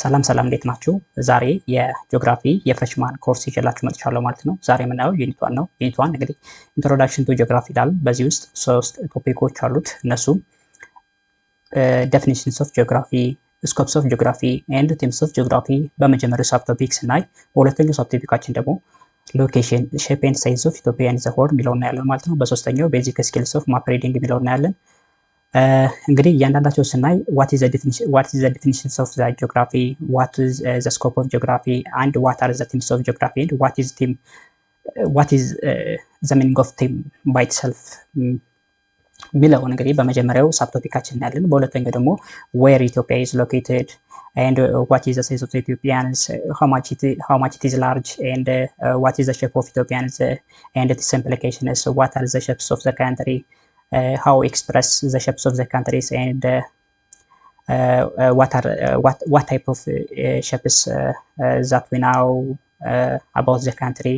ሰላም ሰላም፣ እንዴት ናችሁ? ዛሬ የ geography የ freshman course ይዤላችሁ መጥቻለሁ ማለት ነው። ዛሬ የምናየው unit 1 ነው። Unit 1 እንግዲህ introduction to geography ይላል። በዚህ ውስጥ ሶስት topic ኦች አሉት። እነሱም definitions of geography፣ scopes of geography and themes of geography በመጀመሪያው subtopic ስናይ፣ በሁለተኛው subtopic ኣችን ደግሞ location, shape and size of Ethiopia and the Horn የሚለው እናያለን ማለት ነው። በሶስተኛው basic skills of map reading የሚለው እናያለን። እንግዲህ እያንዳንዳቸው ስናይ what is the definitions of the geography፣ what is the scope of geography and what are the themes of geography and what is theme፣ what is the meaning of theme by itself የሚለውን እንግዲህ በመጀመሪያው subtopic ኣችን እናያለን። በሁለተኛው ደግሞ where Ethiopia is located and what is the size of Ethiopians፣ how much it is large and what is the shape of Ethiopians and its implications፣ what are the shapes of the country፣ how express the shapes of the countries and what are what type of shapes that we know about the country።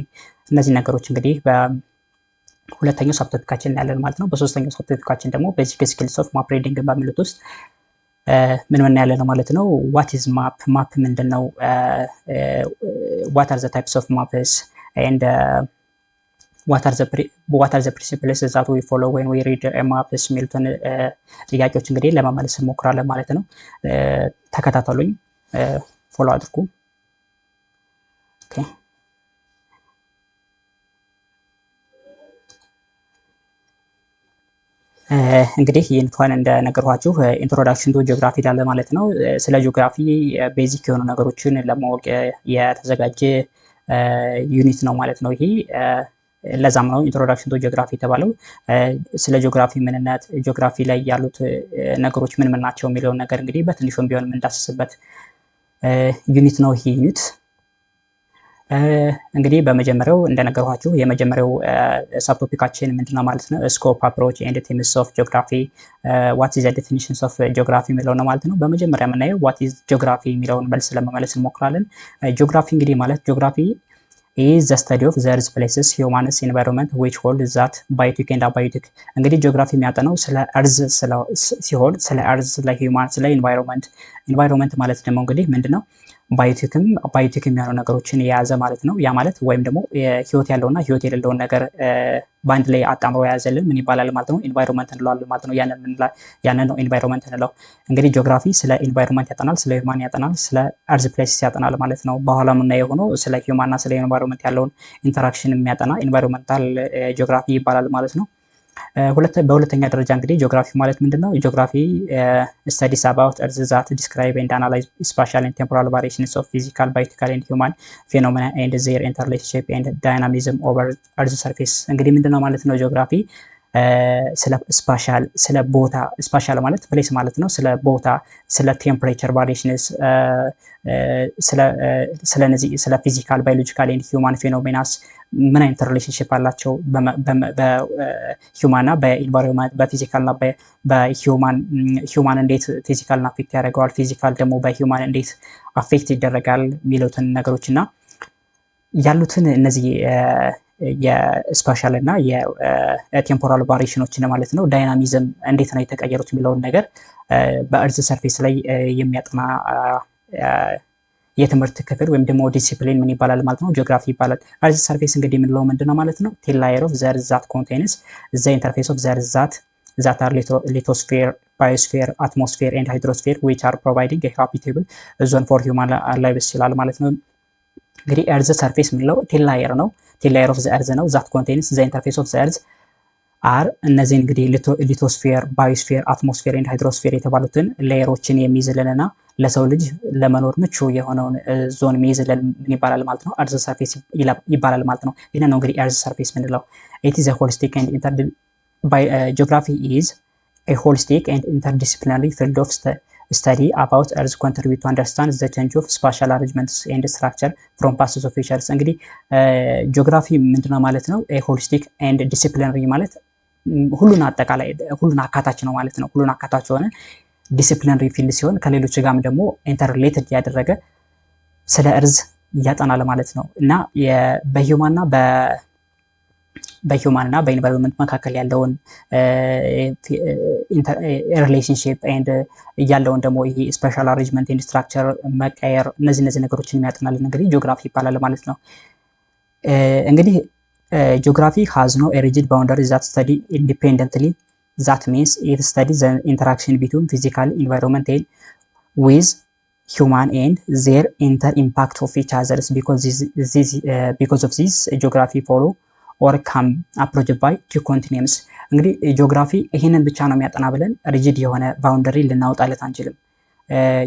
እነዚህ ነገሮች እንግዲህ በሁለተኛው subtopic ኣችን እናያለን ማለት ነው። በሶስተኛው subtopic ኣችን ደግሞ basic skills of map reading በሚሉት ውስጥ ምን ምን ያለ ነው ማለት ነው። What is map? Map ምንድን ነው? What are the types of maps and what are the principles that we follow when we read maps የሚሉትን ጥያቄዎች እንግዲህ ለመመለስ እንሞክራለን ማለት ነው። ተከታተሉኝ፣ follow አድርጉ። Okay፣ እንግዲህ unit 1 እንደነገርኳችሁ introduction to geography ይላል ማለት ነው። ስለ geography basic የሆኑ ነገሮችን ለማወቅ የተዘጋጀ unit ነው ማለት ነው ይሄ። ለዛም ነው introduction to geography የተባለው። ስለ ጂኦግራፊ ምንነት፣ ጂኦግራፊ ላይ ያሉት ነገሮች ምን ምን ናቸው የሚለውን ነገር እንግዲህ በትንሹም ቢሆን የምንዳስስበት unit ነው ይሄ unit። እንግዲህ በመጀመሪያው እንደነገርኳችሁ የመጀመሪያው subtopic ኣችን ምንድነው ማለት ነው? Scope, approach and themes of geography፣ what is definitions of geography የሚለው ነው ማለት ነው። በመጀመሪያ የምናየው what is geography የሚለውን መልስ ለመመለስ እንሞክራለን። ጂኦግራፊ እንግዲህ ማለት geography is the study of the earth, places, humans, environment which hold that biotic and abiotic። እንግዲህ ጂኦግራፊ የሚያጠናው ስለ earth ሲሆን ስለ earth፣ ስለ human፣ ስለ environment። Environment ማለት ደግሞ እንግዲህ ምንድነው? Biotic ም abiotic የሚሆኑ ነገሮችን የያዘ ማለት ነው። ያ ማለት ወይም ደግሞ ህይወት ያለውና ህይወት የሌለውን ነገር በአንድ ላይ አጣምሮ የያዘልን ምን ይባላል ማለት ነው? Environment እንለዋለን ማለት ነው። ያንን ነው environment እንለው። እንግዲህ ጂኦግራፊ ስለ environment ያጠናል፣ ስለ human ያጠናል፣ ስለ earth places ያጠናል ማለት ነው። በኋላ የምናየው ሆኖ ስለ human እና ስለ environment ያለውን interaction የሚያጠና environmental geography ይባላል ማለት ነው። በሁለተኛ ደረጃ እንግዲህ ጂኦግራፊ ማለት ምንድን ነው? Geography studies about earth that describe and analyze spatial and temporal variations of physical, biotical and human phenomena and their interrelationship and dynamism over earth surface። እንግዲህ ምንድን ነው ማለት ነው? ጂኦግራፊ ስለ spatial፣ ስለ ቦታ፣ spatial ማለት place ማለት ነው። ስለ ቦታ፣ ስለ temperature variations፣ ስለ እነዚህ ስለ physical, biological and human phenomenas ምን አይነት relationship አላቸው በሂውማንና በኢንቫይሮንመንት፣ በፊዚካልና በሂውማን፣ ሂውማን እንዴት physical ን affect ያደርገዋል፣ physical ደግሞ በ human እንዴት affect ይደረጋል የሚሉትን ነገሮች እና ያሉትን እነዚህ የ spatial እና የ temporal variation ኦችን ማለት ነው፣ dynamism እንዴት ነው የተቀየሩት የሚለውን ነገር በ earth surface ላይ የሚያጠና የትምህርት ክፍል ወይም ደግሞ ዲሲፕሊን ምን ይባላል ማለት ነው? ጂኦግራፊ ይባላል። Earth surface እንግዲህ የምንለው ምንድን ነው ማለት ነው? Thin layer of the earth that contains the interface of the earth that are lithosphere, biosphere, atmosphere and hydrosphere, which are providing habitable zone for human lives ይላል ማለት ነው። እንግዲህ earth surface የምንለው thin layer ነው። Thin layer of the earth ነው። That contains the interface of the earth are እነዚህ እንግዲህ lithosphere፣ biosphere፣ atmosphere and hydrosphere የተባሉትን layer ኦችን የሚይዝልንና ለሰው ልጅ ለመኖር ምቹ የሆነውን ዞን የሚይዝልን ምን ይባላል ማለት ነው? Earth surface ይባላል ማለት ነው። ይህን ነው እንግዲህ earth surface ምንለው። It is holistic and inter geography is a holistic and interdisciplinary field of study about earth, contribute to understand the change of spatial arrangements and structure from past to futures። እንግዲህ ጂኦግራፊ ምንድነው ማለት ነው? Holistic and disciplinary ማለት ሁሉን አጠቃላይ፣ ሁሉን አካታች ነው ማለት ነው። ሁሉን አካታች የሆነ disciplinary field ሲሆን ከሌሎች ጋርም ደግሞ interrelated ያደረገ ስለ earth ያጠናል ማለት ነው እና በ human ና በ human እና በ environment መካከል ያለውን relationship and ያለውን ደግሞ ይሄ spatial arrangement and structure መቀየር፣ እነዚህ ነገሮችን የሚያጠናልን እንግዲህ ጂኦግራፊ ይባላል ማለት ነው። እንግዲህ geography has no rigid boundary that study independently. That means it study the interaction between physical environment and with human and their inter impact of each others. Because of this, geography follow or can approach by two continuums። እንግዲህ ጂኦግራፊ ይህንን ብቻ ነው የሚያጠና ብለን rigid የሆነ boundary ልናወጣለት አንችልም።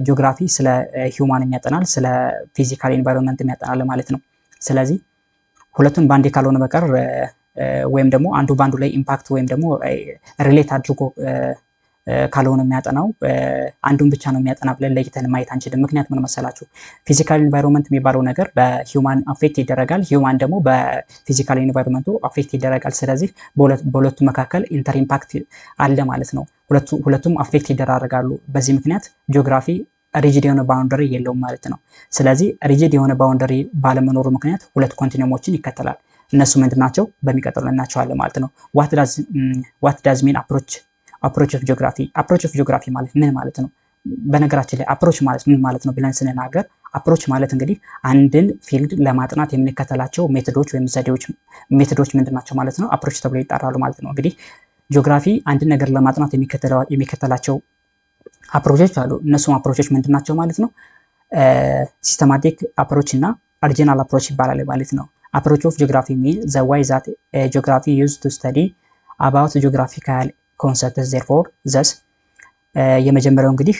ጂኦግራፊ ስለ human የሚያጠናል፣ ስለ physical environment የሚያጠናል ማለት ነው። ስለዚህ ሁለቱም በአንዴ ካልሆነ በቀር ወይም ደግሞ አንዱ በአንዱ ላይ impact ወይም ደግሞ relate አድርጎ ካልሆነ የሚያጠናው አንዱን ብቻ ነው የሚያጠና ብለን ለይተን ማየት አንችልም። ምክንያት ምን መሰላችሁ? Physical environment የሚባለው ነገር በ human affect ይደረጋል። Human ደግሞ በ physical environment ኡ affect ይደረጋል። ስለዚህ በሁለቱ መካከል inter impact አለ ማለት ነው። ሁለቱም affect ይደራረጋሉ። በዚህ ምክንያት ጂኦግራፊ rigid የሆነ boundary የለውም ማለት ነው። ስለዚህ rigid የሆነ boundary ባለመኖሩ ምክንያት ሁለት continuum ኦችን ይከተላል። እነሱ ምንድን ናቸው? በሚቀጥለው እናያቸዋለን ማለት ነው። What does mean approach of geography? Approach of geography ማለት ምን ማለት ነው? በነገራችን ላይ approach ማለት ምን ማለት ነው ብለን ስንናገር፣ approach ማለት እንግዲህ አንድን field ለማጥናት የምንከተላቸው method ኦች ወይም ዘዴዎች፣ method ኦች ምንድን ናቸው ማለት ነው? Approach ተብሎ ይጠራሉ ማለት ነው። እንግዲህ ጂኦግራፊ አንድን ነገር ለማጥናት የሚከተላቸው approach ኦች አሉ። እነሱም approach ኦች ምንድን ናቸው ማለት ነው? Systematic approach እና regional approach ይባላል ማለት ነው። Approach of geography mean the way that geography use to study about geographical concept. Therefore, thus የመጀመሪያው እንግዲህ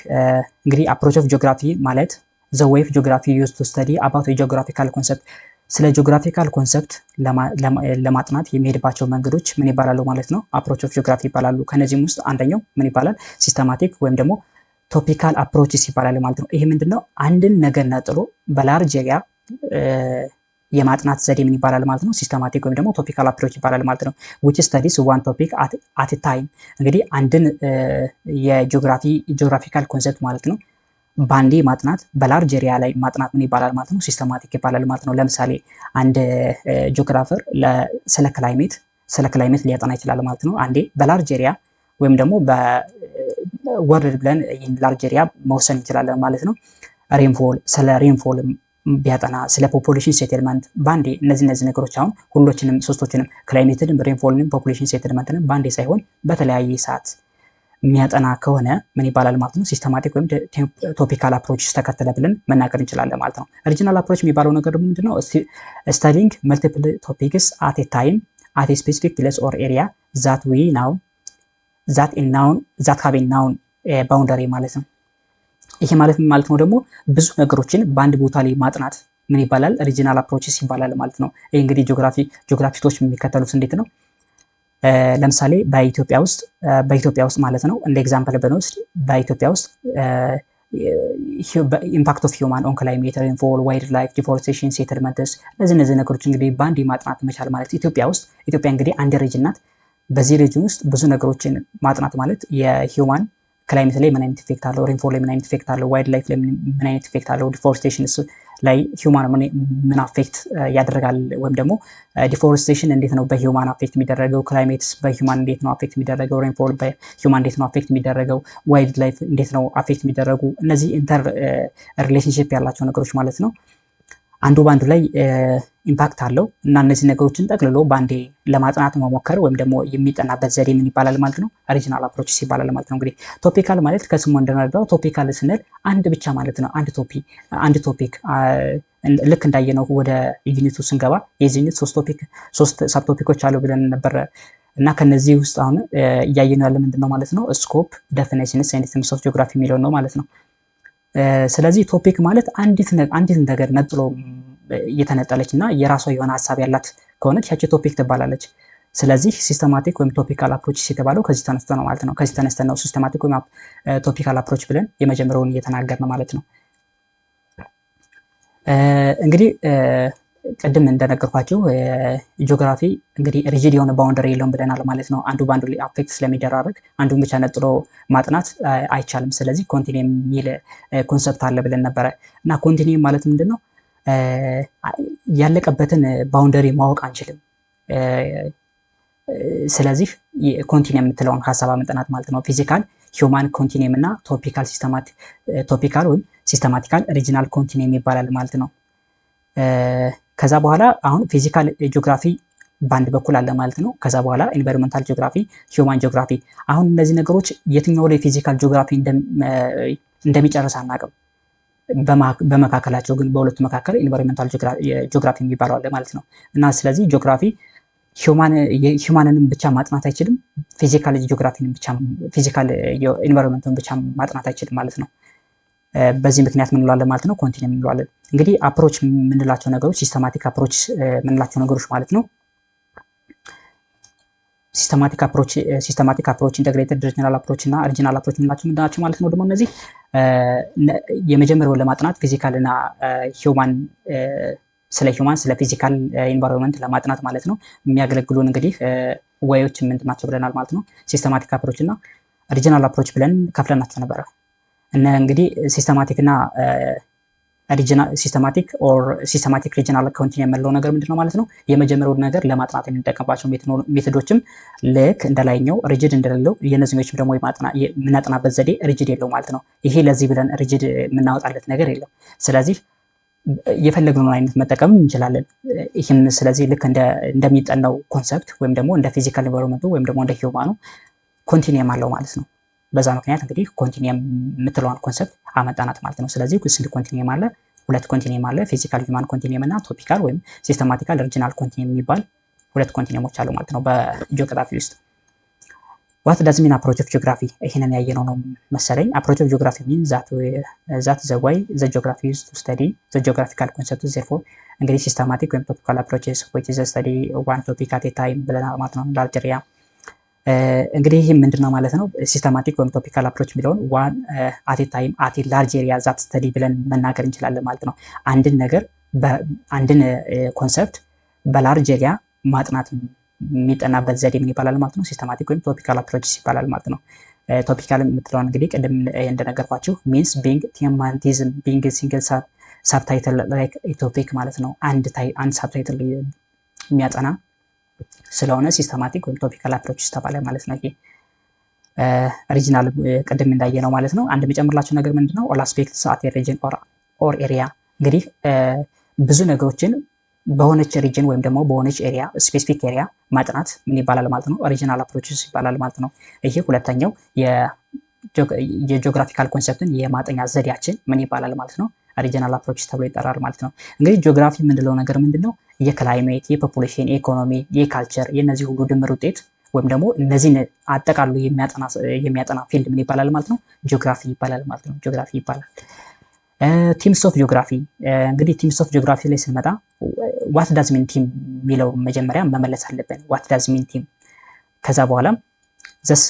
approach of geography ማለት the way of geography use to study about geographical concept፣ ስለ geographical concept ለማጥናት የሚሄድባቸው መንገዶች ምን ይባላሉ ማለት ነው? Approach of geography ይባላሉ። ከነዚህም ውስጥ አንደኛው ምን ይባላል? Systematic ወይም ደግሞ topical approaches ይባላል ማለት ነው። ይሄ ምንድነው? አንድን ነገር ነጥሎ በ large area የማጥናት ዘዴ ምን ይባላል ማለት ነው? Systematic ወይም ደግሞ topical approach ይባላል ማለት ነው። Which studies one topic at time። እንግዲህ አንድን የ geography geographical concept ማለት ነው ባንዴ ማጥናት፣ በ large area ላይ ማጥናት ምን ይባላል ማለት ነው? Systematic ይባላል ማለት ነው። ለምሳሌ አንድ geographer ስለ climate ሊያጠና ይችላል ማለት ነው። አንዴ በ large area ወይም ደግሞ በ world ብለን ይህን large area መወሰን እንችላለን ማለት ነው። Rainfall፣ ስለ rainfall ቢያጠና፣ ስለ population settlement ባንዴ፣ እነዚህ ነገሮች አሁን ሁሎችንም ሶስቶችንም climate ንም rainfall ንም population settlement ንም ባንዴ ሳይሆን በተለያየ ሰዓት የሚያጠና ከሆነ ምን ይባላል ማለት ነው? Systematic ወይም topical approach ተከተለ ብለን መናገር እንችላለን ማለት ነው። Regional approach የሚባለው ነገር ደግሞ ምንድነው? Studying multiple topics at time at specific place or area that we know that known that have known boundary ማለት ነው። ይሄ ማለት ምን ማለት ነው ደግሞ? ብዙ ነገሮችን በአንድ ቦታ ላይ ማጥናት ምን ይባላል? Regional approaches ይባላል ማለት ነው። ይህ እንግዲህ geographist ኦች የሚከተሉት እንዴት ነው? ለምሳሌ በኢትዮጵያ ውስጥ ማለት ነው፣ እንደ example ብንወስድ በኢትዮጵያ ውስጥ impact of human on climate, rainfall, wildlife, deforestation, settlements፣ እነዚህ ነገሮች እንግዲህ በአንድ ማጥናት መቻል ማለት ኢትዮጵያ ውስጥ፣ ኢትዮጵያ እንግዲህ አንድ region ናት። በዚህ region ውስጥ ብዙ ነገሮችን ማጥናት ማለት የ human climate ላይ ምን አይነት effect አለው፣ rainfall ላይ ምን አይነት effect አለው፣ wildlife ላይ ምን አይነት effect አለው፣ deforestation ላይ human ምን affect ያደርጋል፣ ወይም ደግሞ deforestation እንዴት ነው በ human affect የሚደረገው፣ climates በ human እንዴት ነው affect የሚደረገው፣ rainfall በ human እንዴት ነው affect የሚደረገው፣ wildlife እንዴት ነው affect የሚደረጉ፣ እነዚህ inter relationship ያላቸው ነገሮች ማለት ነው። አንዱ በአንዱ ላይ impact አለው እና እነዚህ ነገሮችን ጠቅልሎ በአንዴ ለማጥናት መሞከር ወይም ደግሞ የሚጠናበት ዘዴ ምን ይባላል ማለት ነው? Regional approaches ይባላል ማለት ነው። እንግዲህ topical ማለት ከስሙ እንደምንረዳው topical ስንል አንድ ብቻ ማለት ነው። አንድ topic ልክ እንዳየነው ወደ unit ኡ ስንገባ የዚህ unit ሶስት topic፣ ሶስት subtopic ኦች አሉ ብለን ነበር እና ከነዚህ ውስጥ አሁን እያየነው ያለ ምንድን ነው ማለት ነው? Scope, definitions and themes of geography የሚለው ነው ማለት ነው። ስለዚህ topic ማለት አንዲት ነገር ነጥሎ እየተነጠለች እና የራሷ የሆነ ሀሳብ ያላት ከሆነች ያቺ topic ትባላለች። ስለዚህ systematic ወይም topical approach የተባለው ከዚህ ተነስቶ ነው ማለት ነው። ከዚህ ተነስተን ነው systematic ወይም topical approach ብለን የመጀመሪያውን እየተናገርን ማለት ነው። እንግዲህ ቅድም እንደነገርኳችሁ ጂኦግራፊ እንግዲህ rigid የሆነ boundary የለውም ብለናል ማለት ነው። አንዱ በአንዱ ላይ affect ስለሚደራረግ አንዱን ብቻ ነጥሎ ማጥናት አይቻልም። ስለዚህ continuum የሚል concept አለ ብለን ነበረ እና continuum ማለት ምንድን ነው? ያለቀበትን boundary ማወቅ አንችልም። ስለዚህ continuum የምትለውን ሀሳብ አመጣናት ማለት ነው። Physical human continuum እና topical ወይም systematical regional continuum ይባላል ማለት ነው። ከዛ በኋላ አሁን physical geography በአንድ በኩል አለ ማለት ነው። ከዛ በኋላ environmental geography፣ human geography። አሁን እነዚህ ነገሮች የትኛው ላይ physical geography እንደሚጨርስ አናውቅም። በመካከላቸው ግን በሁለቱ መካከል environmental geography የሚባለው አለ ማለት ነው። እና ስለዚህ geography human ንም ብቻ ማጥናት አይችልም። Physical geography ን ብቻ physical environment ኡን ብቻ ማጥናት አይችልም ማለት ነው። በዚህ ምክንያት ምን እንለዋለን ማለት ነው? Continuum እንለዋለን። እንግዲህ approach የምንላቸው ነገሮች፣ systematic approach የምንላቸው ነገሮች ማለት ነው። Systematic approach፣ integrated regional approach እና regional approach የምንላቸው ምንድን ናቸው ማለት ነው? ደግሞ እነዚህ የመጀመሪያውን ለማጥናት physical እና human፣ ስለ human፣ ስለ physical environment ለማጥናት ማለት ነው የሚያገለግሉን እንግዲህ way ኦች ምንድን ናቸው ብለናል ማለት ነው። Systematic approach እና regional approach ብለን ከፍለናቸው ነበረ። እነ እንግዲህ systematic እና systematic or systematic regional continuum የምንለው ነገር ምንድን ነው ማለት ነው? የመጀመሪያውን ነገር ለማጥናት የምንጠቀምባቸው method ኦችም ልክ እንደላይኛው rigid እንደሌለው የነዚኞችም ደግሞ የምናጠናበት ዘዴ rigid የለው ማለት ነው። ይሄ ለዚህ ብለን rigid የምናወጣለት ነገር የለም። ስለዚህ የፈለግነውን አይነት መጠቀም እንችላለን። ይህም ስለዚህ ልክ እንደሚጠናው concept ወይም ደግሞ እንደ physical environment ኡ ወይም ደግሞ እንደ human ኑ continuum አለው ማለት ነው። በዛ ምክንያት እንግዲህ continuum የምትለዋን concept አመጣናት ማለት ነው። ስለዚህ ስንት continuum አለ? ሁለት continuum አለ። Physical human continuum እና topical ወይም systematical regional continuum የሚባል ሁለት continuum ኦች አሉ ማለት ነው በጂኦግራፊ ውስጥ። What does mean approach of geography? ይህንን ያየነው ነው መሰለኝ። Approach of geography mean that the way the geography use to study the geographical concept። Therefore እንግዲህ systematic ወይም topical approaches which is study one topic at a time ብለናል ማለት ነው። Large area እንግዲህ ይህ ምንድን ነው ማለት ነው? Systematic ወይም topical approach የሚለውን one at a time at large area that study ብለን መናገር እንችላለን ማለት ነው። አንድን ነገር፣ አንድን concept በ large area ማጥናት የሚጠናበት ዘዴ ምን ይባላል ማለት ነው? Systematic ወይም topical approach ይባላል ማለት ነው። Topical የምትለውን እንግዲህ ቅድም እንደነገርኳችሁ means being thematism being single subtitle like topic ማለት ነው። አንድ subtitle የሚያጠና ስለሆነ systematic ወይም topical approach ተባለ ማለት ነው። ይሄ regional ቅድም እንዳየነው ማለት ነው። አንድ የሚጨምርላቸው ነገር ምንድነው? All aspects at region or area። እንግዲህ ብዙ ነገሮችን በሆነች region ወይም ደግሞ በሆነች area፣ specific area ማጥናት ምን ይባላል ማለት ነው? Regional approaches ይባላል ማለት ነው። ይሄ ሁለተኛው የ geographical concept ን የማጥኛ ዘዴያችን ምን ይባላል ማለት ነው? Regional approach ተብሎ ይጠራል ማለት ነው። እንግዲህ ጂኦግራፊ የምንለው ነገር ምንድን ነው? የ climate፣ የ population፣ የኢኮኖሚ፣ የ culture የእነዚህ ሁሉ ድምር ውጤት ወይም ደግሞ እነዚህን አጠቃሎ የሚያጠና field ምን ይባላል ማለት ነው? ጂኦግራፊ ይባላል ማለት ነው። ጂኦግራፊ ይባላል። Themes of geography። እንግዲህ themes of geography ላይ ስንመጣ what does mean theme የሚለው መጀመሪያ መመለስ አለብን። What does mean theme? ከዛ በኋላ this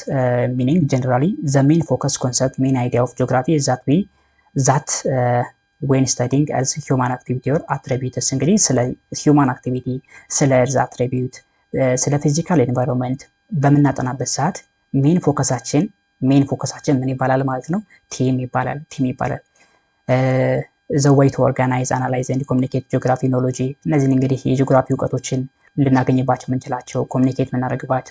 meaning generally the main focus concept, main idea of geography that we that when studying as human activity or attributes። እንግዲህ ስለ human activity፣ ስለ earth attribute፣ ስለ physical environment በምናጠናበት ሰዓት main focus ኣችን ምን ይባላል ማለት ነው? Theme ይባላል። Theme ይባላል። The way to organize, analyze and communicate geography knowledge። እነዚህን እንግዲህ የጂኦግራፊ እውቀቶችን ልናገኝባቸው የምንችላቸው፣ communicate የምናደርግባት፣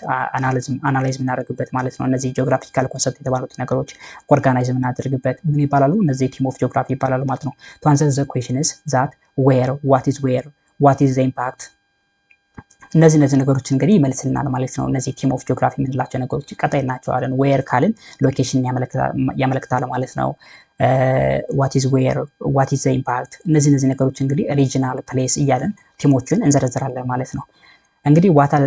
analyze የምናደርግበት ማለት ነው። እነዚህ geographical concept የተባሉት ነገሮች organize የምናደርግበት ምን ይባላሉ? እነዚህ theme of geography ይባላሉ ማለት ነው። To answer the questions that where, what is where, what is the impact፣ እነዚህ ነገሮች እንግዲህ ይመልስልናል ማለት ነው። እነዚህ theme of geography የምንላቸው ነገሮች ቀጣይ እናቸዋለን። Where ካልን location ያመለክታል ማለት ነው። What is where, what is the impact፣ እነዚህ ነገሮች እንግዲህ regional place እያለን theme ኦችን እንዘረዝራለን ማለት ነው። እንግዲህ what are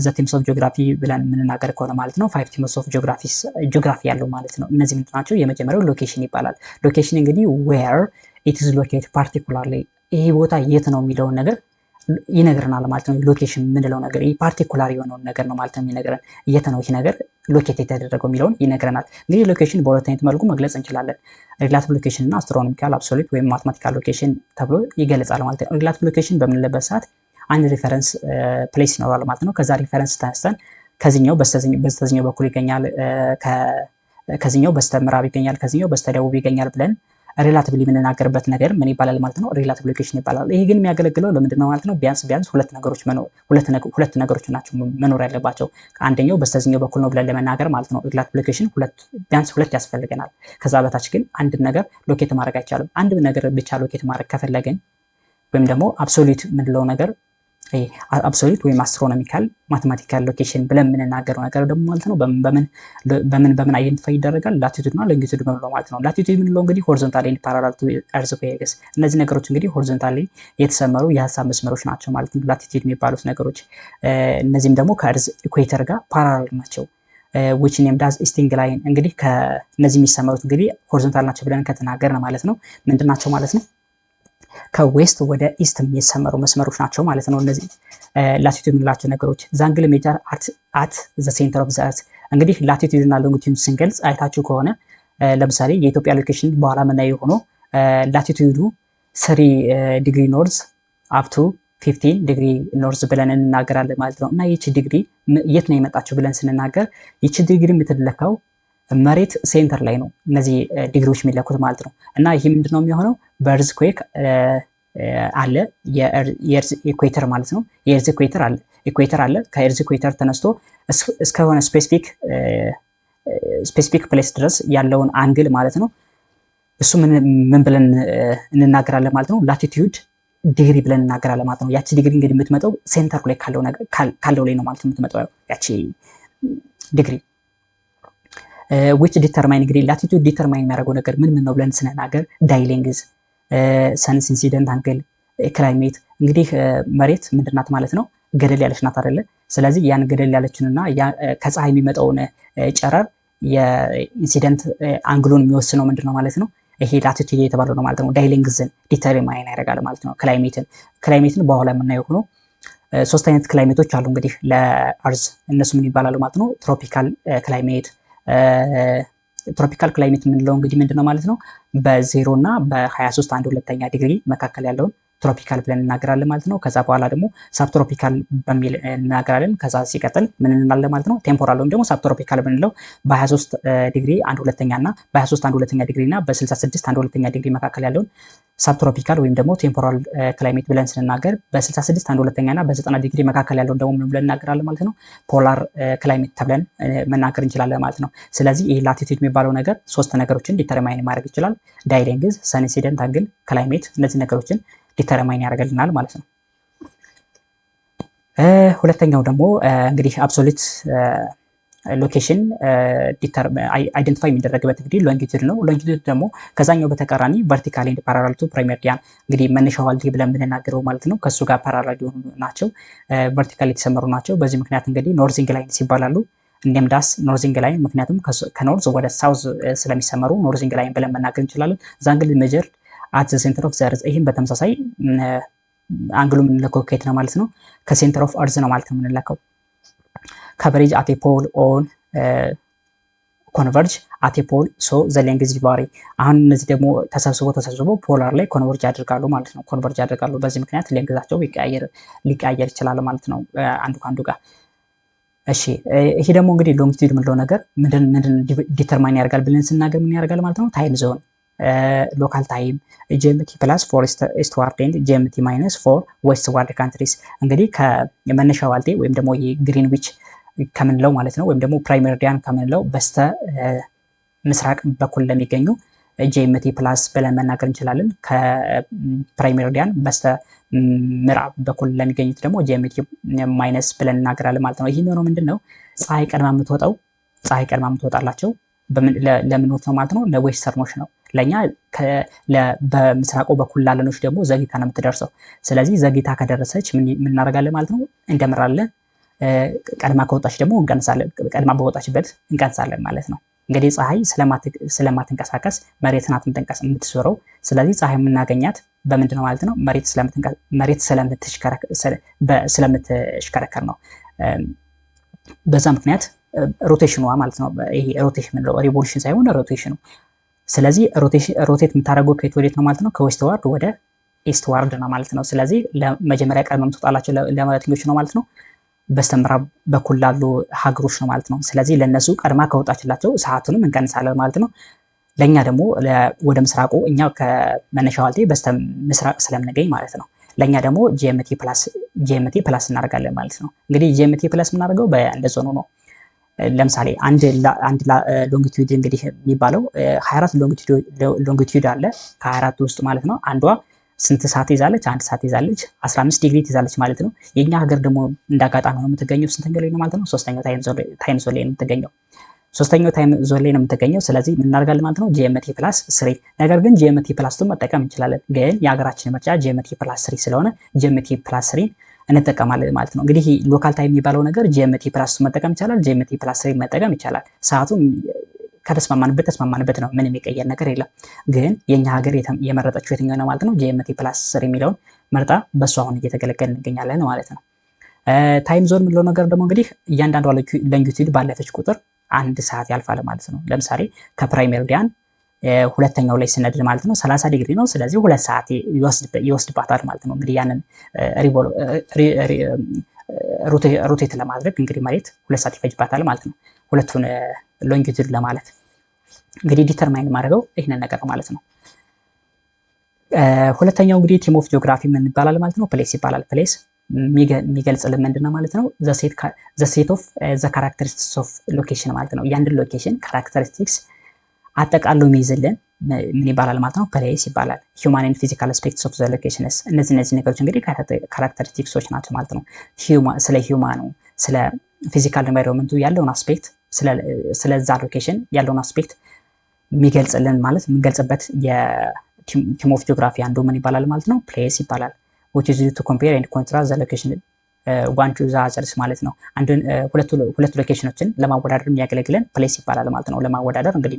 the themes of geography ብለን የምንናገር ከሆነ ማለት ነው five themes of geography ያለው ማለት ነው። እነዚህ ምንድን ናቸው? የመጀመሪያው location ይባላል። Location እንግዲህ where it is locate particularly፣ ይሄ ቦታ የት ነው የሚለውን ነገር ይነግረናል ማለት ነው። Location የምንለው ነገር ይህ particular የሆነውን ነገር ነው ማለት ነው የሚነግረን። የት ነው ይህ ነገር locate የተደረገው የሚለውን ይነግረናል። እንግዲህ location በሁለት አይነት መልኩ መግለጽ እንችላለን። Relative location እና astronomical፣ absolute ወይም mathematical location ተብሎ ይገለጻል ማለት ነው። Relative location በምንልበት ሰዓት አንድ reference place ይኖራል ማለት ነው። ከዛ reference ተነስተን ከዚህኛው በስተዚኛው በኩል ይገኛል፣ ከዚህኛው በስተ ምዕራብ ይገኛል፣ ከዚህኛው በስተ ደቡብ ይገኛል ብለን Relatively የምንናገርበት ነገር ምን ይባላል ማለት ነው? Relative location ይባላል። ይሄ ግን የሚያገለግለው ለምንድን ነው ማለት ነው? ቢያንስ ቢያንስ ሁለት ነገሮች ናቸው መኖር ያለባቸው። አንደኛው በስተዚኛው በኩል ነው ብለን ለመናገር ማለት ነው። Relative location ቢያንስ ሁለት ያስፈልገናል። ከዛ በታች ግን አንድ ነገር locate ማድረግ አይቻልም። አንድ ነገር ብቻ locate ማድረግ ከፈለግን ወይም ደግሞ absolute የምንለው ነገር፣ absolute ወይም astronomical mathematical location ብለን የምንናገረው ነገር ደግሞ ማለት ነው በምን በምን በምን identify ይደረጋል? Latitude እና longitude የምንለው ማለት ነው። Latitude የምንለው እንግዲህ horizontal and parallel to earth axis። እነዚህ ነገሮች እንግዲህ horizontally የተሰመሩ የሀሳብ መስመሮች ናቸው ማለት ነው latitude የሚባሉት ነገሮች። እነዚህም ደግሞ ከ earth equator ጋር parallel ናቸው። Which named as easting line። እንግዲህ ከእነዚህ የሚሰመሩት እንግዲህ horizontal ናቸው ብለን ከተናገርን ማለት ነው ምንድን ናቸው ማለት ነው? ከ west ወደ east የሚሰመሩ መስመሮች ናቸው ማለት ነው። እነዚህ latitude የምንላቸው ነገሮች። The angle measured at the center of the earth። እንግዲህ latitude እና longitude ስንገልጽ አይታችሁ ከሆነ ለምሳሌ የኢትዮጵያ location በኋላ የምናየው ሆኖ latitude ኡ 3 degree north up to 15 degree north ብለን እንናገራለን ማለት ነው። እና ይቺ ዲግሪ የት ነው የመጣችው ብለን ስንናገር ይቺ ዲግሪ የምትለካው መሬት center ላይ ነው እነዚህ ዲግሪዎች የሚለኩት ማለት ነው። እና ይህ ምንድን ነው የሚሆነው? በ earthquake አለ፣ የ earth equator ማለት ነው። የ earth equator አለ። ከ earth equator ተነስቶ እስከሆነ specific place ድረስ ያለውን angle ማለት ነው። እሱ ምን ብለን እንናገራለን ማለት ነው? Latitude degree ብለን እንናገራለን ማለት ነው። ያቺ ዲግሪ እንግዲህ የምትመጣው center ኡ ላይ ካለው ላይ ነው ማለት ነው የምትመጣው ያቺ degree፣ which determine። እንግዲህ latitude determine የሚያደርገው ነገር ምን ምን ነው ብለን ስንናገር day length፣ sun's incident angle፣ climate። እንግዲህ መሬት ምንድናት ማለት ነው? ገደል ያለች ናት አይደለ? ስለዚህ ያን ገደል ያለችንና ከፀሐይ የሚመጣውን ጨረር የ incident angle ኡን የሚወስነው ምንድን ነው ማለት ነው? ይሄ latitude የተባለው ነው ማለት ነው። Day length ን determine ያደርጋል ማለት ነው። Climate ን በኋላ የምናየው ሆኖ ሶስት አይነት climate ኦች አሉ እንግዲህ ለ earth። እነሱ ምን ይባላሉ ማለት ነው? Tropical climate። Tropical climate የምንለው እንግዲህ ምንድነው ማለት ነው? በ0 እና በ23 1/2 ዲግሪ መካከል ያለውን tropical ብለን እናገራለን ማለት ነው። ከዛ በኋላ ደግሞ subtropical በሚል እናገራለን። ከዛ ሲቀጥል ምን እንላለን ማለት ነው? Temperate ወይም ደግሞ subtropical ብንለው በ23 ዲግሪ 1/2 እና በ23 1/2 ዲግሪ እና በ66 1/2 ዲግሪ መካከል ያለውን subtropical ወይም ደግሞ temperate climate ብለን ስንናገር፣ በ66 1/2 እና በ90 ዲግሪ መካከል ያለውን ደግሞ ምን ብለን እናገራለን ማለት ነው? Polar climate ተብለን መናገር እንችላለን ማለት ነው። ስለዚህ ይህ latitude የሚባለው ነገር ሶስት ነገሮችን determine ማድረግ ይችላል። Day length፣ sun incident angle፣ climate፣ እነዚህ ነገሮችን determine ያደርግልናል ማለት ነው። ሁለተኛው ደግሞ እንግዲህ absolute location identify የሚደረግበት እንግዲህ longitude ነው። Longitude ደግሞ ከዛኛው በተቃራኒ vertical and parallel to prime meridian፣ እንግዲህ መነሻው ዋልቴ ብለን የምንናገረው ማለት ነው። ከእሱ ጋር parallel የሆኑ ናቸው፣ vertical የተሰመሩ ናቸው። በዚህ ምክንያት እንግዲህ northing lines ይባላሉ። Named as northing line፣ ምክንያቱም ከ north ወደ south ስለሚሰመሩ northing line ብለን መናገር እንችላለን። The angle measured at the center of the earth። ይህም በተመሳሳይ angle ኡ የምንለካው ከየት ነው ማለት ነው? ከ center of earth ነው ማለት ነው የምንለካው። Coverage at pole on converge at pole, so the length vary። አሁን እነዚህ ደግሞ ተሰብስቦ ተሰብስቦ polar ላይ converge ያደርጋሉ ማለት ነው። Converge ያደርጋሉ። በዚህ ምክንያት length ኣቸው ሊቀያየር ይችላል ማለት ነው አንዱ ከአንዱ ጋር። እሺ፣ ይሄ ደግሞ እንግዲህ longitude የምንለው ነገር ምንድን ምንድን determine ያደርጋል ብለን ስናገር ምን ያደርጋል ማለት ነው? Time zone፣ local time፣ GMT plus for eastward and GMT minus for westward countries። እንግዲህ ከመነሻ ዋልቴ ወይም ደግሞ ግሪንዊች ከምንለው ማለት ነው ወይም ደግሞ prime meridian ከምንለው በስተ ምስራቅ በኩል ለሚገኙ GMT plus ብለን መናገር እንችላለን። ከ prime meridian በስተ ምዕራብ በኩል ለሚገኙት ደግሞ GMT minus ብለን እናገራለን ማለት ነው። ይህ የሚሆነው ምንድን ነው? ፀሐይ ቀድማ የምትወጣላቸው ለምኖች ነው ማለት ነው? ለ western ኦች ነው። ለእኛ በምስራቁ በኩል ላለኖች ደግሞ ዘግይታ ነው የምትደርሰው። ስለዚህ ዘግይታ ከደረሰች ምን እናደርጋለን ማለት ነው? እንደምራለን። ቀድማ ከወጣች ደግሞ እንቀንሳለን። ቀድማ በወጣችበት እንቀንሳለን ማለት ነው። እንግዲህ ፀሐይ ስለማትንቀሳቀስ መሬት ናት የምትዞረው። ስለዚህ ፀሐይ የምናገኛት በምንድን ነው ማለት ነው? መሬት ስለምትሽከረከር ነው። በዛ ምክንያት rotation ኗ ማለት ነው። ይሄ rotation የምንለው revolution ሳይሆን rotation ኑ። ስለዚህ rotate የምታደርገው ከየት ወዴት ነው ማለት ነው? ከ westward ወደ eastward ነው ማለት ነው። ስለዚህ ለመጀመሪያ ቀድማ የምትወጣላቸው ለየትኞቹ ነው ማለት ነው? በስተምዕራብ በኩል ላሉ ሀገሮች ነው ማለት ነው። ስለዚህ ለእነሱ ቀድማ ከወጣችላቸው ሰዓቱንም እንቀንሳለን ማለት ነው። ለእኛ ደግሞ ወደ ምስራቁ፣ እኛ ከመነሻ ዋልቴ በስተ ምስራቅ ስለምንገኝ ማለት ነው። ለእኛ ደግሞ GMT plus እናደርጋለን ማለት ነው። እንግዲህ GMT plus የምናደርገው እንደ ዞኑ ነው። ለምሳሌ አንድ longitude እንግዲህ የሚባለው 24 longitude አለ። ከ24 ውስጥ ማለት ነው አንዷ ስንት ሰዓት ይዛለች? አንድ ሰዓት ይዛለች። 15 ዲግሪ ትይዛለች ማለት ነው። የኛ ሀገር ደግሞ እንዳጋጣሚ ነው የምትገኘው ስንተኛው ላይ ነው ማለት ነው? ሶስተኛው time zone ላይ ነው የምትገኘው። ሶስተኛው time zone ላይ ነው የምትገኘው። ስለዚህ ምን እናደርጋለን ማለት ነው? GMT+3። ነገር ግን GMT+2 መጠቀም እንችላለን። ግን የሀገራችን ምርጫ GMT+3 ስለሆነ GMT+3 እንጠቀማለን ማለት ነው። እንግዲህ local time የሚባለው ነገር GMT+2 መጠቀም ይቻላል፣ GMT+3 መጠቀም ይቻላል። ሰዓቱ ከተስማማንበት ተስማማንበት ነው። ምንም የሚቀየር ነገር የለም። ግን የኛ ሀገር የመረጠችው የትኛው ነው ማለት ነው? GMT+3 የሚለውን መርጣ በእሱ አሁን እየተገለገልን እንገኛለን ማለት ነው። Time zone የምንለው ነገር ደግሞ እንግዲህ እያንዳንዷ longitude ባለፈች ቁጥር አንድ ሰዓት ያልፋል ማለት ነው። ለምሳሌ ከ prime meridian ሁለተኛው ላይ ስንሄድ ማለት ነው 30 ዲግሪ ነው። ስለዚህ 2 ሰዓት ይወስድባታል ማለት ነው። እንግዲህ ያንን rotate ለማድረግ እንግዲህ መሬት 2 ሰዓት ይፈጅባታል ማለት ነው። ሁለቱን longitude ለማለት እንግዲህ determine ማድረገው ይህንን ነገር ማለት ነው። ሁለተኛው እንግዲህ theme of geography ምን ይባላል ማለት ነው? Place ይባላል። Place የሚገልጽልን ምንድን ነው ማለት ነው? The set of the characteristics of location ማለት ነው። የአንድን location characteristics አጠቃሎ የሚይዝልን ምን ይባላል ማለት ነው? Place ይባላል። Human and physical aspects of the locations፣ እነዚህ ነገሮች እንግዲህ characteristics ኦች ናቸው ማለት ነው። ስለ human ኑ፣ ስለ physical environment ኡ ያለውን aspect፣ ስለዛ location ያለውን aspect የሚገልጽልን ማለት የምንገልጽበት የ theme of geography አንዱ ምን ይባላል ማለት ነው? Place ይባላል። Which is to compare and contrast the location one to the others ማለት ነው። አንዱን ሁለቱ location ኖችን ለማወዳደር የሚያገለግለን place ይባላል ማለት ነው። ለማወዳደር እንግዲህ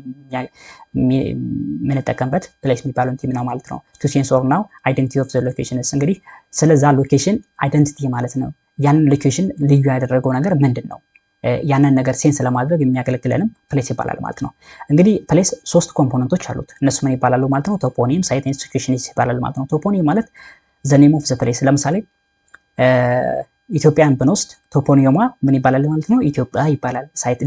የምንጠቀምበት place የሚባለው theme ነው ማለት ነው። To sense or know identity of the locations፣ እንግዲህ ስለዛ location identity ማለት ነው። ያንን location ልዩ ያደረገው ነገር ምንድን ነው? ያንን ነገር sense ለማድረግ የሚያገለግለንም place ይባላል ማለት ነው። እንግዲህ place ሶስት component ኦች አሉት። እነሱ ምን ይባላሉ ማለት ነው? Toponym፣ site፣ situation ይባላል ማለት ነው። Toponym ማለት the name of the place። ለምሳሌ ኢትዮጵያን ብንወስድ toponym ሟ ምን ይባላል ማለት ነው? ኢትዮጵያ ይባላል። Site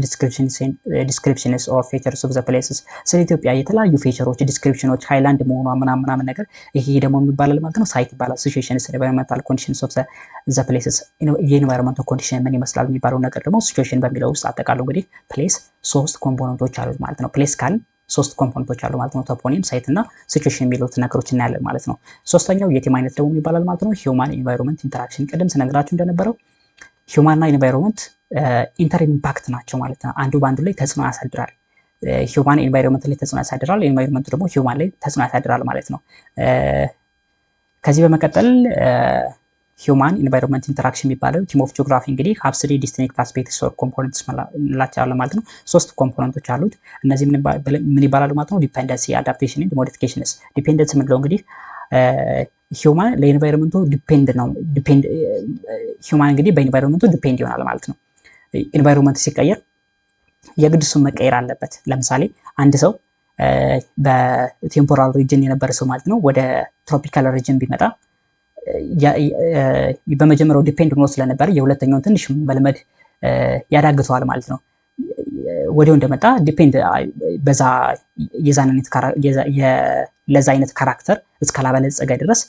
descriptions or features of the places፣ ስለ ኢትዮጵያ የተለያዩ feature ኦች፣ description ኖች፣ ሃይላንድ መሆኗ ምናምን ምናምን ነገር፣ ይሄ ደግሞ ይባላል ማለት ነው፣ site ይባላል። Situations፣ environmental conditions of the places፣ የ environmental condition ምን ይመስላል የሚባለው ነገር ደግሞ situation በሚለው ውስጥ አጠቃሉ እንግዲህ place ሶስት component ኦች አሉት ማለት ነው። Place ካልን ሶስት component ኦች አሉ ማለት ነው። Toponym፣ site እና situation የሚሉት ነገሮች እናያለን ማለት ነው። ሶስተኛው የ theme አይነት ደግሞ ይባላል ማለት ነው፣ human environment interaction። ቅድም ስነግራችሁ እንደነበረው human እና environment inter impact ናቸው ማለት ነው። አንዱ በአንዱ ላይ ተጽዕኖ ያሳድራል። Human environment ላይ ተጽዕኖ ያሳድራል። Environment ኡ ደግሞ human ላይ ተጽዕኖ ያሳድራል ማለት ነው። ከዚህ በመቀጠል human environment interaction የሚባለው theme of geography እንግዲህ have three distinct aspects or components እንላቸዋለን ማለት ነው። ሶስት component ኦች አሉት። እነዚህ ምን ይባላሉ ማለት ነው? Dependency፣ adaptation and modifications። Dependency የምንለው እንግዲህ human ለ environment ኡ depend ነው። Human እንግዲህ በ environment ኡ depend ይሆናል ማለት ነው። Environment ሲቀየር የግድ እሱን መቀየር አለበት። ለምሳሌ አንድ ሰው በ temporal region የነበረ ሰው ማለት ነው ወደ tropical region ቢመጣ በመጀመሪያው depend ሆኖ ስለነበረ የሁለተኛውን ትንሽ መልመድ ያዳግተዋል ማለት ነው። ወዲያው እንደመጣ depend በዛ ለዛ አይነት character እስካላበለጸገ ድረስ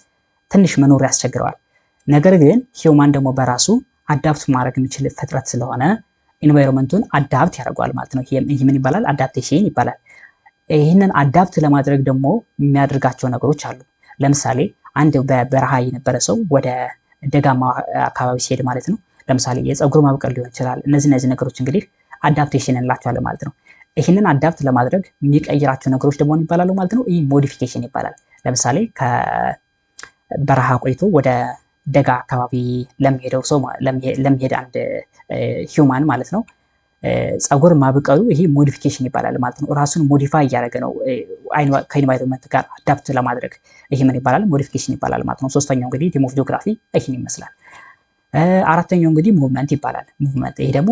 ትንሽ መኖር ያስቸግረዋል። ነገር ግን human ደግሞ በራሱ adapt ማድረግ የሚችል ፍጥረት ስለሆነ environment ኡን adapt ያደርገዋል ማለት ነው። ይህ ምን ይባላል? Adaptation ይባላል። ይህንን adapt ለማድረግ ደግሞ የሚያደርጋቸው ነገሮች አሉ። ለምሳሌ አንድ በበረሃ የነበረ ሰው ወደ ደጋማ አካባቢ ሲሄድ ማለት ነው። ለምሳሌ የፀጉር ማብቀል ሊሆን ይችላል። እነዚህ ነገሮች እንግዲህ adaptation እንላቸዋለን ማለት ነው። ይህንን adapt ለማድረግ የሚቀይራቸው ነገሮች ደግሞ ይባላሉ ማለት ነው። ይህ modification ይባላል። ለምሳሌ ከበረሃ ቆይቶ ወደ ደጋ አካባቢ ለሚሄደው ሰው፣ ለሚሄድ አንድ human ማለት ነው፣ ፀጉር ማብቀሉ ይሄ modification ይባላል ማለት ነው። ራሱን modify እያደረገ ነው ከ environment ጋር adapt ለማድረግ። ይሄ ምን ይባላል? Modification ይባላል ማለት ነው። ሶስተኛው እንግዲህ theme of geography ይህን ይመስላል። አራተኛው እንግዲህ movement ይባላል። Movement ይሄ ደግሞ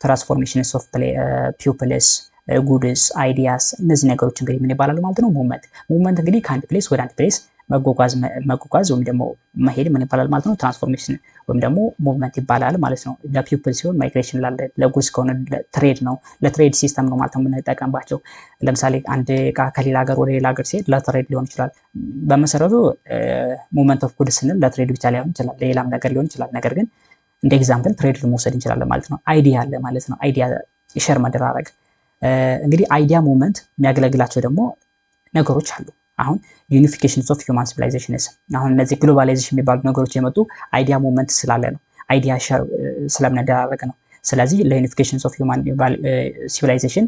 transformations of peoples፣ goods፣ ideas፣ እነዚህ ነገሮች እንግዲህ ምን ይባላሉ ማለት ነው? Movement። Movement እንግዲህ ከአንድ place ወደ አንድ place መጓጓዝ ወይም ደግሞ መሄድ ምን ይባላል ማለት ነው? Transformation ወይም ደግሞ movement ይባላል ማለት ነው። ለ people ሲሆን migration ላለ፣ ለ goods ከሆነ trade ነው። ለ trade system ነው ማለት ነው የምንጠቀምባቸው። ለምሳሌ አንድ እቃ ከሌላ ሀገር ወደ ሌላ ሀገር ሲሄድ ለ trade ሊሆን ይችላል። በመሰረቱ movement of goods ስንል ለ trade ብቻ ላይሆን ይችላል፣ ለሌላም ነገር ሊሆን ይችላል። ነገር ግን እንደ example trade መውሰድ እንችላለን ማለት ነው። Idea አለ ማለት ነው። Idea share መደራረግ። እንግዲህ idea movement የሚያገለግላቸው ደግሞ ነገሮች አሉ። አሁን unification of human civilizations፣ አሁን እነዚህ globalization የሚባሉ ነገሮች የመጡ idea movement ስላለ ነው። Idea share ስለምንደራረግ ነው። ስለዚህ ለ unification of human civilization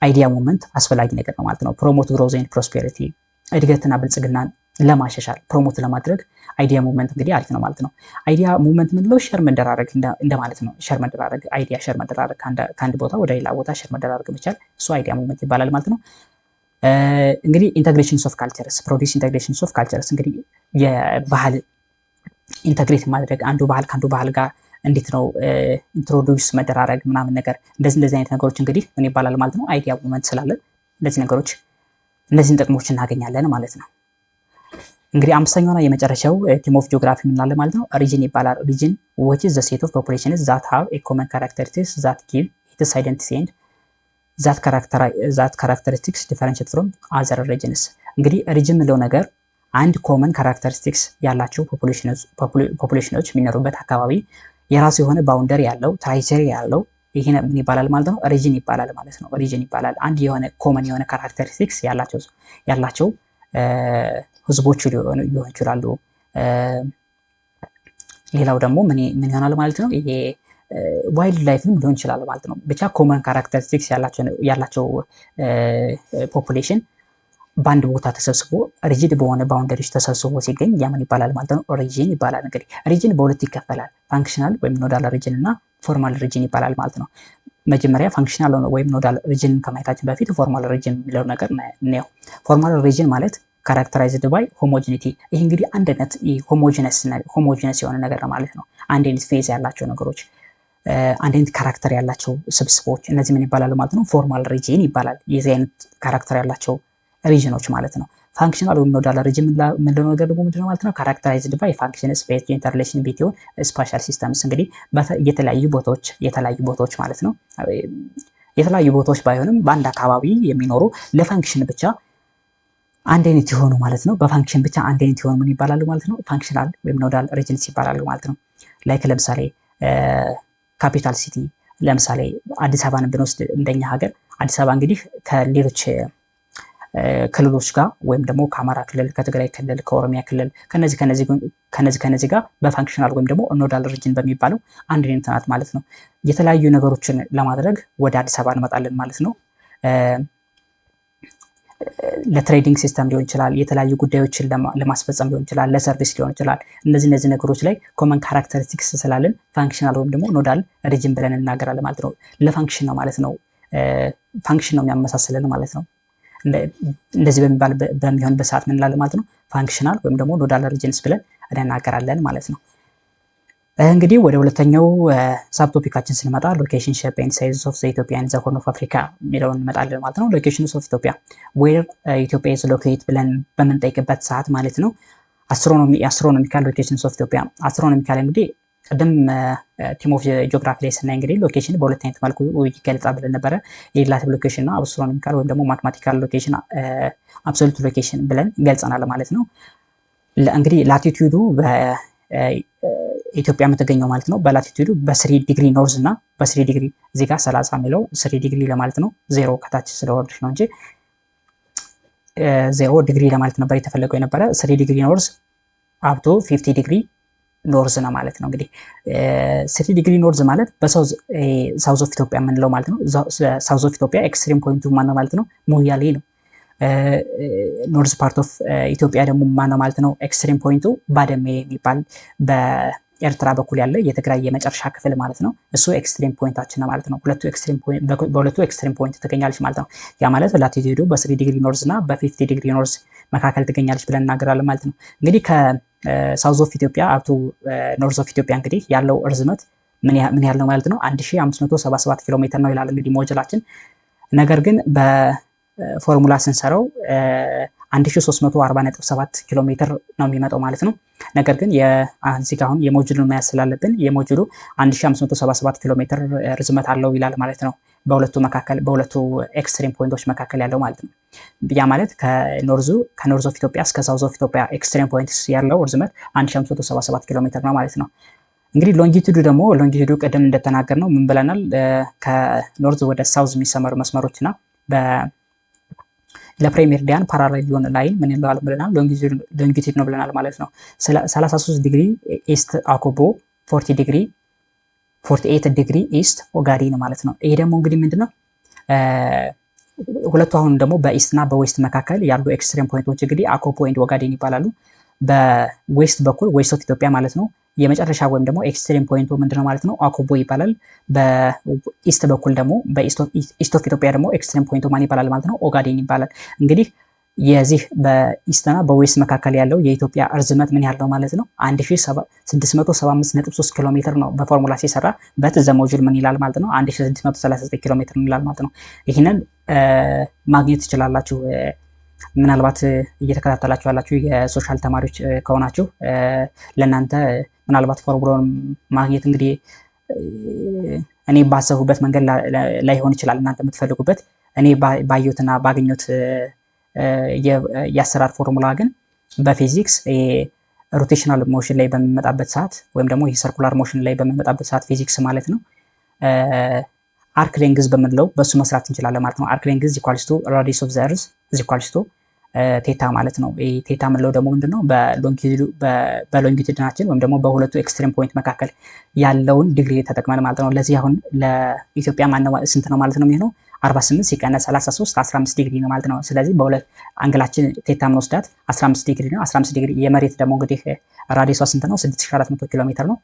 idea movement አስፈላጊ ነገር ነው ማለት ነው። Promote growth and prosperity፣ እድገትና ብልጽግናን ለማሻሻል፣ promote ለማድረግ idea movement እንግዲህ አሪፍ ነው ማለት ነው። Idea movement የምንለው share መደራረግ እንደማለት ነው። Share መደራረግ፣ idea share መደራረግ፣ ከአንድ ቦታ ወደ ሌላ ቦታ share መደራረግ መቻል እሱ idea movement ይባላል ማለት ነው። እንግዲህ integrations of cultures፣ produce integrations of cultures፣ እንግዲህ የባህል integrate ማድረግ፣ አንዱ ባህል ከአንዱ ባህል ጋር እንዴት ነው introduce መደራረግ ምናምን ነገር፣ እንደዚህ እንደዚህ አይነት ነገሮች እንግዲህ ምን ይባላል ማለት ነው? Idea movement ስላለ እነዚህ ነገሮች፣ እነዚህን ጥቅሞች እናገኛለን ማለት ነው። እንግዲህ አምስተኛውና የመጨረሻው theme of geography የምንላለን ማለት ነው፣ region ይባላል። Region, which is the set of populations that have a common characteristics that give its identity and that characteristics differentiate from other regions። እንግዲህ region የምንለው ነገር አንድ common characteristics ያላቸው population ኖች የሚኖሩበት አካባቢ፣ የራሱ የሆነ boundary ያለው፣ territory ያለው፣ ይሄ ምን ይባላል ማለት ነው? Region ይባላል ማለት ነው። Region ይባላል። አንድ የሆነ common የሆነ characteristics ያላቸው ህዝቦች ሊሆኑ ይችላሉ። ሌላው ደግሞ ምን ይሆናል ማለት ነው? ይሄ wildlife ም ሊሆን ይችላል ማለት ነው። ብቻ common characteristics ያላቸው population በአንድ ቦታ ተሰብስቦ፣ rigid በሆነ boundary ዎች ተሰብስቦ ሲገኝ ያ ምን ይባላል ማለት ነው? Region ይባላል። እንግዲህ region በሁለት ይከፈላል። Functional ወይም nodal region እና formal region ይባላል ማለት ነው። መጀመሪያ functional ወይም nodal region ከማየታችን በፊት formal region የሚለው ነገር እናየው። Formal region ማለት characterized by homogeneity። ይህ እንግዲህ አንድነት፣ homogeneous የሆነ ነገር ማለት ነው። አንድ አይነት face ያላቸው ነገሮች፣ አንድ አይነት character ያላቸው ስብስቦች፣ እነዚህ ምን ይባላሉ ማለት ነው? Formal region ይባላል። የዚህ አይነት character ያላቸው region ኖች ማለት ነው። Functional ወይም nodal region የምንለው ነገር ደግሞ ምንድነው ማለት ነው? Characterized by functions based interrelation between spatial systems። እንግዲህ የተለያዩ ቦታዎች ማለት ነው። የተለያዩ ቦታዎች ባይሆንም በአንድ አካባቢ የሚኖሩ ለ function ብቻ አንድ አይነት የሆኑ ማለት ነው። በ function ብቻ አንድ አይነት የሆኑ ምን ይባላሉ ማለት ነው? Functional ወይም nodal regions ይባላሉ ማለት ነው። Like ለምሳሌ capital city፣ ለምሳሌ አዲስ አበባን ብንወስድ፣ እንደኛ ሀገር አዲስ አበባ እንግዲህ ከሌሎች ክልሎች ጋር ወይም ደግሞ ከአማራ ክልል፣ ከትግራይ ክልል፣ ከኦሮሚያ ክልል ከነዚህ ጋር በ functional ወይም ደግሞ nodal region በሚባለው አንድ አይነት ናት ማለት ነው። የተለያዩ ነገሮችን ለማድረግ ወደ አዲስ አበባ እንመጣለን ማለት ነው። ለ trading system ሊሆን ይችላል፣ የተለያዩ ጉዳዮችን ለማስፈጸም ሊሆን ይችላል፣ ለ service ሊሆን ይችላል። እነዚህ ነገሮች ላይ common characteristics ስላለን functional ወይም ደግሞ nodal region ብለን እናገራለን ማለት ነው። ለ function ነው ማለት ነው። Function ነው የሚያመሳስለን ማለት ነው። እንደዚህ በሚባል በሚሆንበት ሰዓት ምን እንላለን ማለት ነው? Functional ወይም ደግሞ nodal regions ብለን እንናገራለን ማለት ነው። እንግዲህ ወደ ሁለተኛው subtopic ኣችን ስንመጣ location, shape and size of the Ethiopia and the Horn of Africa የሚለውን እንመጣለን ማለት ነው። Location of Ethiopia፣ where Ethiopia is located ብለን በምንጠይቅበት ሰዓት ማለት ነው። Astronomical locations of Ethiopia፣ astronomical እንግዲህ ቅድም theme of geography ላይ ስናይ እንግዲህ location በሁለት አይነት መልኩ ይገለጻል ብለን ነበረ። የ relative location እና astronomical ወይም ደግሞ mathematical location፣ absolute location ብለን ገልጸናል ማለት ነው። እንግዲህ latitude ኡ በኢትዮጵያ የምትገኘው ማለት ነው በ latitude ኡ በ 3 degree north እና በ 3 ዲግሪ፣ እዚህ ጋር 30 የሚለው 3 ዲግሪ ለማለት ነው። ዜሮ ከታች ስለወረደች ነው እንጂ 0 ዲግሪ ለማለት ነበር የተፈለገው የነበረ። 3 degree north up to 50 degree north ነው ማለት ነው። እንግዲህ 3 degree north ማለት በ south of Ethiopia የምንለው ማለት ነው። South of Ethiopia extreme point ኡ ማነው ማለት ነው? ሞያሌ ነው። North part of Ethiopia ደግሞ ማነው ማለት ነው? Extreme point ኡ ባድሜ የሚባል በኤርትራ በኩል ያለ የትግራይ የመጨረሻ ክፍል ማለት ነው። እሱ extreme point ኣችን ነው ማለት ነው። በሁለቱ extreme point ትገኛለች ማለት ነው። ያ ማለት latitude ኡ በ 3 degree north እና በ 50 degree north መካከል ትገኛለች ብለን እናገራለን ማለት ነው። እንግዲህ ከ south of Ethiopia up to north of Ethiopia እንግዲህ ያለው እርዝመት ምን ያህል ነው ማለት ነው? 1577 ኪሎ ሜትር ነው ይላል እንግዲህ ሞዴላችን። ነገር ግን በፎርሙላ ስንሰራው 1340.7 ኪሎ ሜትር ነው የሚመጣው ማለት ነው። ነገር ግን እዚህ ጋር አሁን የሞጁሉን መያዝ ስላለብን የሞጁሉ 1577 ኪሎ ሜትር ርዝመት አለው ይላል ማለት ነው። በሁለቱ መካከል፣ በሁለቱ extreme point ኦች መካከል ያለው ማለት ነው። ያ ማለት ከ north of Ethiopia እስከ south of Ethiopia extreme points ያለው ርዝመት 1577 ኪሎ ሜትር ነው ማለት ነው። እንግዲህ longitude ኡ ደግሞ፣ longitude ኡ ቅድም እንደተናገርነው ምን ብለናል? ከ north ወደ south የሚሰመሩ መስመሮች እና ለ prime meridian parallel የሆነ line ምን ይለዋል ብለናል? Longitude ነው ብለናል ማለት ነው። 33 degree east አኮቦ፣ 40 ዲግሪ፣ 48 degree east ኦጋዴን ማለት ነው። ይሄ ደግሞ እንግዲህ ምንድነው? ሁለቱ አሁን ደግሞ በ east እና በ west መካከል ያሉ extreme point ኦች እንግዲህ አኮቦ and ኦጋዴን ይባላሉ። በ west በኩል፣ west of Ethiopia ማለት ነው፣ የመጨረሻ ወይም ደግሞ extreme point ኡ ምንድነው ማለት ነው? አኮቦ ይባላል። በ east በኩል ደግሞ፣ በ east of Ethiopia ደግሞ extreme point ኡ ማን ይባላል ማለት ነው? ኦጋዴን ይባላል። እንግዲህ የዚህ በ east ና በ west መካከል ያለው የኢትዮጵያ እርዝመት ምን ያህል ነው ማለት ነው? 1675.3 ኪሎ ሜትር ነው በፎርሙላ ሲሰራ። But the module ምን ይላል ማለት ነው? 1639 ኪሎ ሜትር ይላል ማለት ነው። ይህንን ማግኘት ትችላላችሁ። ምናልባት እየተከታተላችሁ ያላችሁ የ social ተማሪዎች ከሆናችሁ ለእናንተ ምናልባት ፎርሙላውን ማግኘት እንግዲህ እኔ ባሰብኩበት መንገድ ላይሆን ይችላል እናንተ የምትፈልጉበት። እኔ ባየሁትና ባገኘሁት የአሰራር ፎርሙላ ግን በፊዚክስ rotational motion ላይ በሚመጣበት ሰዓት ወይም ደግሞ ይህ circular motion ላይ በሚመጣበት ሰዓት ፊዚክስ ማለት ነው፣ arc length በምንለው በሱ መስራት እንችላለን ማለት ነው። Arc length equals to radius of the earth equals to theta ማለት ነው። Theta የምንለው ደግሞ ምንድነው? በ longitude ናችን ወይም ደግሞ በሁለቱ extreme point መካከል ያለውን ዲግሪ ተጠቅመን ማለት ነው። ለዚህ አሁን ለኢትዮጵያ ማነው ስንት ነው ማለት ነው የሚሆነው? 48 ሲቀነስ 33፣ 15 ዲግሪ ነው ማለት ነው። ስለዚህ በሁለት angle ኣችን theta ምንወስዳት 15 ዲግሪ ነው። 15 ዲግሪ የመሬት ደግሞ እንግዲህ radius ኧ ስንት ነው? 6400 ኪሎ ሜትር ነው።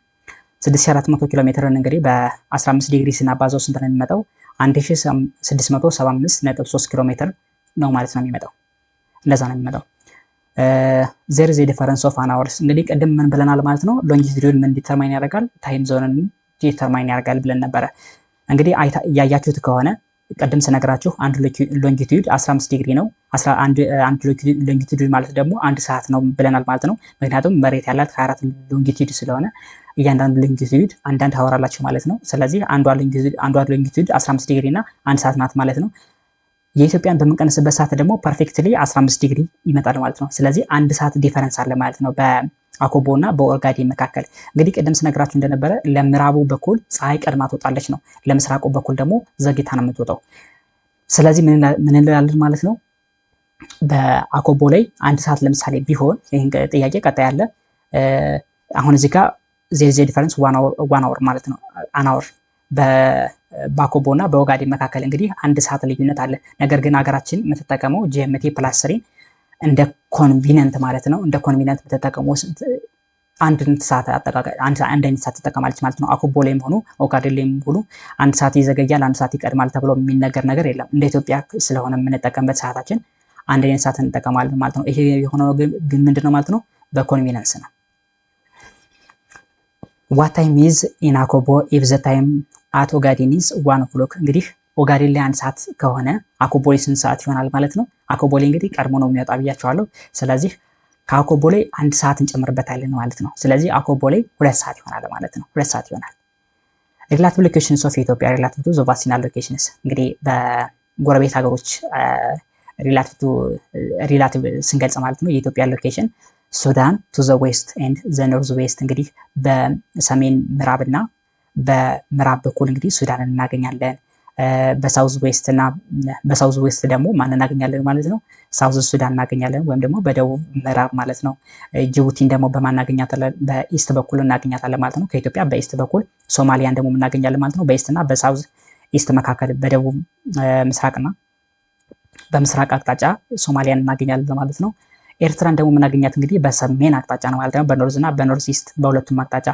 6400 ኪሎ ሜትርን እንግዲህ በ15 ዲግሪ ስናባዛው ስንት ነው የሚመጣው? 1675.3 ኪሎ ሜትር ነው ማለት ነው የሚመጣው። እንደዛ ነው የሚመጣው። There is difference of an hours። እንግዲህ ቅድም ምን ብለናል ማለት ነው? Longitude ን ምን determine ያደርጋል? Time zone ን determine ያደርጋል ብለን ነበረ። እንግዲህ እያያችሁት ከሆነ ቅድም ስነግራችሁ አንድ longitude 15 ዲግሪ ነው። አንድ longitude ማለት ደግሞ አንድ ሰዓት ነው ብለናል ማለት ነው። ምክንያቱም መሬት ያላት 24 longitude ስለሆነ እያንዳንዱ longitude አንዳንድ hour አላቸው ማለት ነው። ስለዚህ አንዷ longitude 15 ዲግሪ እና አንድ ሰዓት ናት ማለት ነው። የኢትዮጵያን በምንቀንስበት ሰዓት ደግሞ perfectly 15 ዲግሪ ይመጣል ማለት ነው። ስለዚህ አንድ ሰዓት difference አለ ማለት ነው በአኮቦ እና በኦጋዴን መካከል። እንግዲህ ቅድም ስነግራችሁ እንደነበረ ለምዕራቡ በኩል ፀሐይ ቀድማ ትወጣለች ነው፣ ለምስራቁ በኩል ደግሞ ዘግይታ ነው የምትወጣው። ስለዚህ ምን እንላለን ማለት ነው? በአኮቦ ላይ አንድ ሰዓት ለምሳሌ ቢሆን፣ ይህን ጥያቄ ቀጣይ ያለ፣ አሁን እዚህ ጋር there is difference 1 hour ማለት ነው፣ an hour በአኮቦ እና በኦጋዴን መካከል እንግዲህ አንድ ሰዓት ልዩነት አለ። ነገር ግን ሀገራችን የምትጠቀመው GMT +3 እንደ convenient ማለት ነው። እንደ convenient የምትጠቀመው አንድ ሰዓት አንድ አይነት ሰዓት ትጠቀማለች ማለት ነው። አኮቦ ላይም ሆኑ ኦጋዴን ላይም ሆኑ አንድ ሰዓት ይዘገያል፣ አንድ ሰዓት ይቀድማል ተብሎ የሚነገር ነገር የለም። እንደ ኢትዮጵያ ስለሆነ የምንጠቀምበት ሰዓታችን አንድ አይነት ሰዓት እንጠቀማለን ማለት ነው። ይሄ የሆነው ግን ምንድን ነው ማለት ነው? በ convenience ነው። What time is in አኮቦ if the time at ኦጋዴን is 1 o'clock? እንግዲህ ኦጋዴን ላይ አንድ ሰዓት ከሆነ አኮቦ ላይ ስንት ሰዓት ይሆናል ማለት ነው? አኮቦ ላይ እንግዲህ ቀድሞ ነው የሚወጣ ብያችኋለሁ። ስለዚህ ከአኮቦ ላይ አንድ ሰዓት እንጨምርበታለን ማለት ነው። ስለዚህ አኮቦ ላይ 2 ሰዓት ይሆናል ማለት ነው። 2 ሰዓት ይሆናል። Relative locations of Ethiopia relative to the vicinal locations። እንግዲህ በጎረቤት ሀገሮች relative ስንገልጽ ማለት ነው የኢትዮጵያ location ሱዳን to the west and the north west። እንግዲህ በሰሜን ምዕራብ እና በምዕራብ በኩል እንግዲህ ሱዳንን እናገኛለን። በ south west እና በ south west ደግሞ ማን እናገኛለን ማለት ነው? South Sudan እናገኛለን ወይም ደግሞ በደቡብ ምዕራብ ማለት ነው። ጅቡቲን ደግሞ በማን እናገኛታለን? በ east በኩል እናገኛታለን ማለት ነው። ከኢትዮጵያ በ east በኩል ሶማሊያን ደግሞ እናገኛለን ማለት ነው። በ east እና በ south east መካከል፣ በደቡብ ምስራቅና በምስራቅ አቅጣጫ ሶማሊያን እናገኛለን ማለት ነው። ኤርትራን ደግሞ የምናገኛት እንግዲህ በሰሜን አቅጣጫ ነው ማለት ነው። በ north እና በ north east በሁለቱም አቅጣጫ።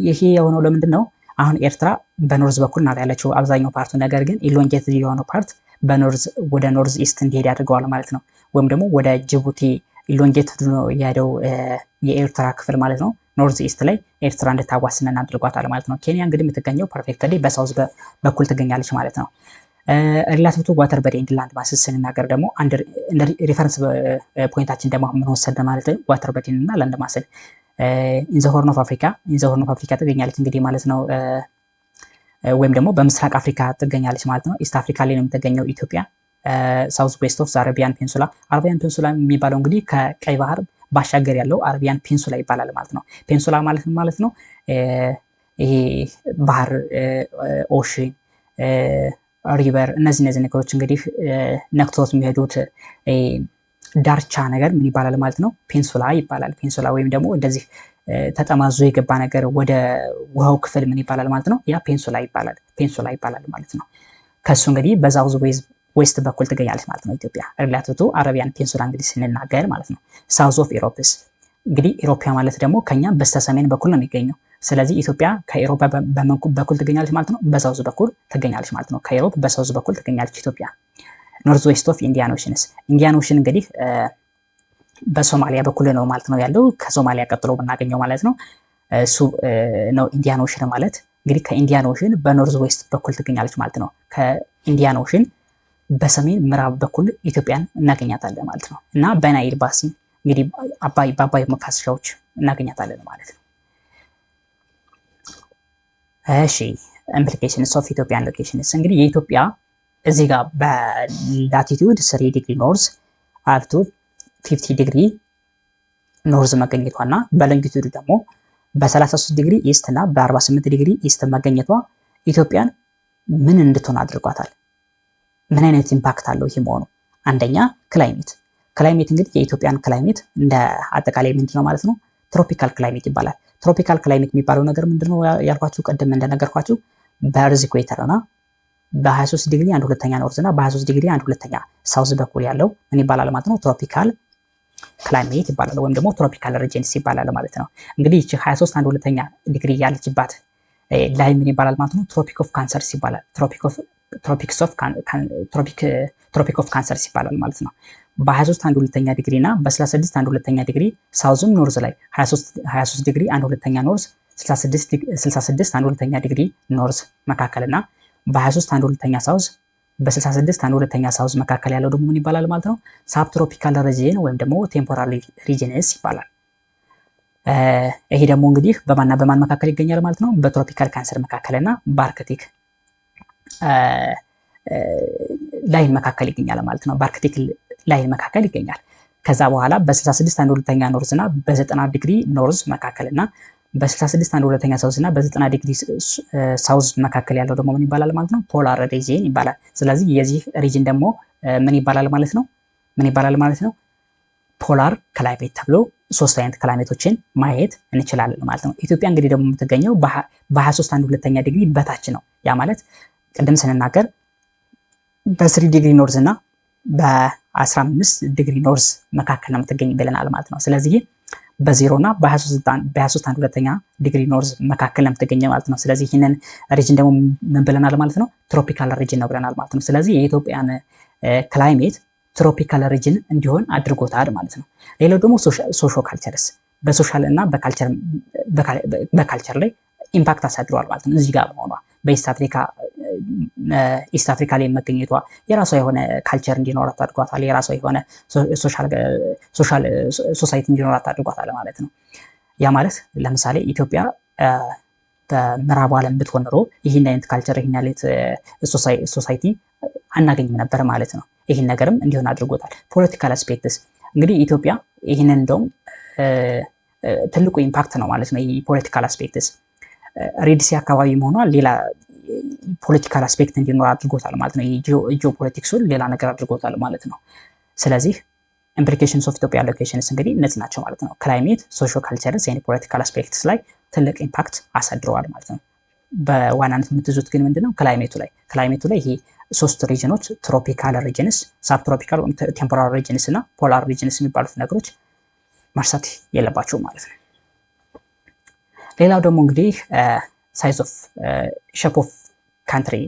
ይሄ የሆነው ለምንድን ነው? አሁን ኤርትራ በ north በኩል ናት ያለችው አብዛኛው part ኡ፣ ነገር ግን elongated የሆነው part በ north ወደ north east እንዲሄድ ያደርገዋል ማለት ነው። ወይም ደግሞ ወደ ጅቡቲ elongated ነው የሄደው የኤርትራ ክፍል ማለት ነው። North east ላይ ኤርትራ እንድታዋስነን አድርጓታል ማለት ነው። ኬንያ እንግዲህ የምትገኘው perfectly በ south በኩል ትገኛለች ማለት ነው። Relative to water body and land mass ስንናገር ደግሞ እንደ reference point ኣችን ደግሞ ምን ወሰድን ማለት ነው? Water body ን እና land mass ን in the Horn of Africa፣ in the Horn of Africa ትገኛለች እንግዲህ ማለት ነው። ወይም ደግሞ በምስራቅ አፍሪካ ትገኛለች ማለት ነው። East Africa ላይ ነው የምትገኘው ኢትዮጵያ። South west of Arabian Peninsula። Arabian Peninsula የሚባለው እንግዲህ ከቀይ ባህር ባሻገር ያለው Arabian Peninsula ይባላል ማለት ነው። Peninsula ማለት ምን ማለት ነው? ይሄ ባህር፣ ocean፣ river እነዚህ ነገሮች እንግዲህ ነክቶት የሚሄዱት ዳርቻ ነገር ምን ይባላል ማለት ነው? Peninsula ይባላል። Peninsula ወይም ደግሞ እንደዚህ ተጠማዞ የገባ ነገር ወደ ውሃው ክፍል ምን ይባላል ማለት ነው? ያ peninsula ይባላል። Peninsula ይባላል ማለት ነው። ከሱ እንግዲህ በ south west በኩል ትገኛለች ማለት ነው ኢትዮጵያ relative to Arabian Peninsula እንግዲህ ስንናገር ማለት ነው። South of Europes፣ እንግዲህ ኢሮፓ ማለት ደግሞ ከኛ በስተሰሜን በኩል ነው የሚገኘው። ስለዚህ ኢትዮጵያ ከኤሮፓ በኩል ትገኛለች ማለት ነው። በ south በኩል ትገኛለች ማለት ነው። ከ Europe በ south በኩል ትገኛለች ኢትዮጵያ። North west of Indian Oceans። Indian Ocean እንግዲህ በሶማሊያ በኩል ነው ማለት ነው ያለው። ከሶማሊያ ቀጥሎ የምናገኘው ማለት ነው እሱ ነው Indian Ocean ማለት። እንግዲህ ከ Indian Ocean በ north west በኩል ትገኛለች ማለት ነው። ከ Indian Ocean በሰሜን ምዕራብ በኩል ኢትዮጵያን እናገኛታለን ማለት ነው። እና በ Nile Basin እንግዲህ አባይ በአባይ መፋሰሻዎች እናገኛታለን ማለት ነው። እሺ፣ implications of Ethiopian locations። እንግዲህ የኢትዮጵያ እዚህ ጋር በ latitude 3 degree north up to 50 degree north መገኘቷ እና በ longitude ደግሞ በ33 degree east እና በ48 degree east መገኘቷ ኢትዮጵያን ምን እንድትሆን አድርጓታል? ምን አይነት impact አለው ይህ መሆኑ? አንደኛ climate። Climate እንግዲህ የኢትዮጵያን climate እንደ አጠቃላይ ምንድነው ማለት ነው? Tropical climate ይባላል። Tropical climate የሚባለው ነገር ምንድነው ያልኳችሁ ቅድም እንደነገርኳችሁ በ earth equator እና በ23 ዲግሪ 1/2 north እና በ23 ዲግሪ 1/2 south በኩል ያለው ምን ይባላል ማለት ነው? Tropical climate ይባላል ወይም ደግሞ tropical regions ይባላል ማለት ነው። እንግዲህ ይቺ 23 1/2 ዲግሪ ያለችባት ላይ ምን ይባላል ማለት ነው? Tropic of Cancers ይባላል። Tropic of Cancers ይባላል ማለት ነው። በ23 1/2 ዲግሪ እና በ66 1/2 ዲግሪ south ም north ላይ 23 ዲግሪ 1/2 north፣ 66 1/2 degree north መካከል እና በ23 1/2 south፣ በ66 1/2 south መካከል ያለው ደግሞ ምን ይባላል ማለት ነው? Subtropical region ወይም ደግሞ temperate regions ይባላል። ይሄ ደግሞ እንግዲህ በማንና በማን መካከል ይገኛል ማለት ነው? በ Tropical Cancer መካከል እና በ Arctic line መካከል ይገኛል ማለት ነው። በ Arctic line መካከል ይገኛል። ከዛ በኋላ በ66 1/2 north እና በ90 degree north መካከል እና በ66 1/2 south እና በ90 degree south መካከል ያለው ደግሞ ምን ይባላል ማለት ነው? Polar region ይባላል። ስለዚህ የዚህ region ደግሞ ምን ይባላል ማለት ነው? ምን ይባላል ማለት ነው? Polar climate ተብሎ ሶስት አይነት climate ኦችን ማየት እንችላለን ማለት ነው። ኢትዮጵያ እንግዲህ ደግሞ የምትገኘው በ23 1/2 ዲግሪ በታች ነው። ያ ማለት ቅድም ስንናገር በ 3 degree north እና በ15 degree north መካከል ነው የምትገኝ ብለናል ማለት ነው። ስለዚህ በዜሮ እና በ23 1/2 degree north መካከል ነው የምትገኘ ማለት ነው። ስለዚህ ይህንን region ደግሞ ምን ብለናል ማለት ነው? Tropical region ነው ብለናል ማለት ነው። ስለዚህ የኢትዮጵያን climate tropical region እንዲሆን አድርጎታል ማለት ነው። ሌላው ደግሞ socio cultures፣ በ social እና በ culture ላይ impact አሳድሯል ማለት ነው። እዚህ ጋር መሆኗ በ East Africa ላይ መገኘቷ የራሷ የሆነ culture እንዲኖራት አድርጓታል። የራሷ የሆነ social society እንዲኖራት አድርጓታል ማለት ነው። ያ ማለት ለምሳሌ ኢትዮጵያ በምዕራቡ ዓለም ብትሆን ኖሮ ይህን አይነት culture፣ ይህን አይነት society አናገኝም ነበር ማለት ነው። ይህን ነገርም እንዲሆን አድርጎታል። Political aspects፣ እንግዲህ ኢትዮጵያ ይህንን እንደውም ትልቁ impact ነው ማለት ነው። Political aspects፣ Red Sea አካባቢ መሆኗ ሌላ political aspect እንዲኖር አድርጎታል ማለት ነው። ጂኦፖለቲክሱን ሌላ ነገር አድርጎታል ማለት ነው። ስለዚህ implications of Ethiopia locations እንግዲህ እነዚህ ናቸው ማለት ነው። Climate፣ socio cultures and political aspects ላይ ትልቅ impact አሳድረዋል ማለት ነው። በዋናነት የምትይዙት ግን ምንድነው? Climate ኡ ላይ ይሄ ሶስት region ኦች tropical regions፣ subtropical ወይም temperate regions እና polar regions የሚባሉት ነገሮች መርሳት የለባችሁም ማለት ነው። ሌላው ደግሞ እንግዲህ size of shape of country፣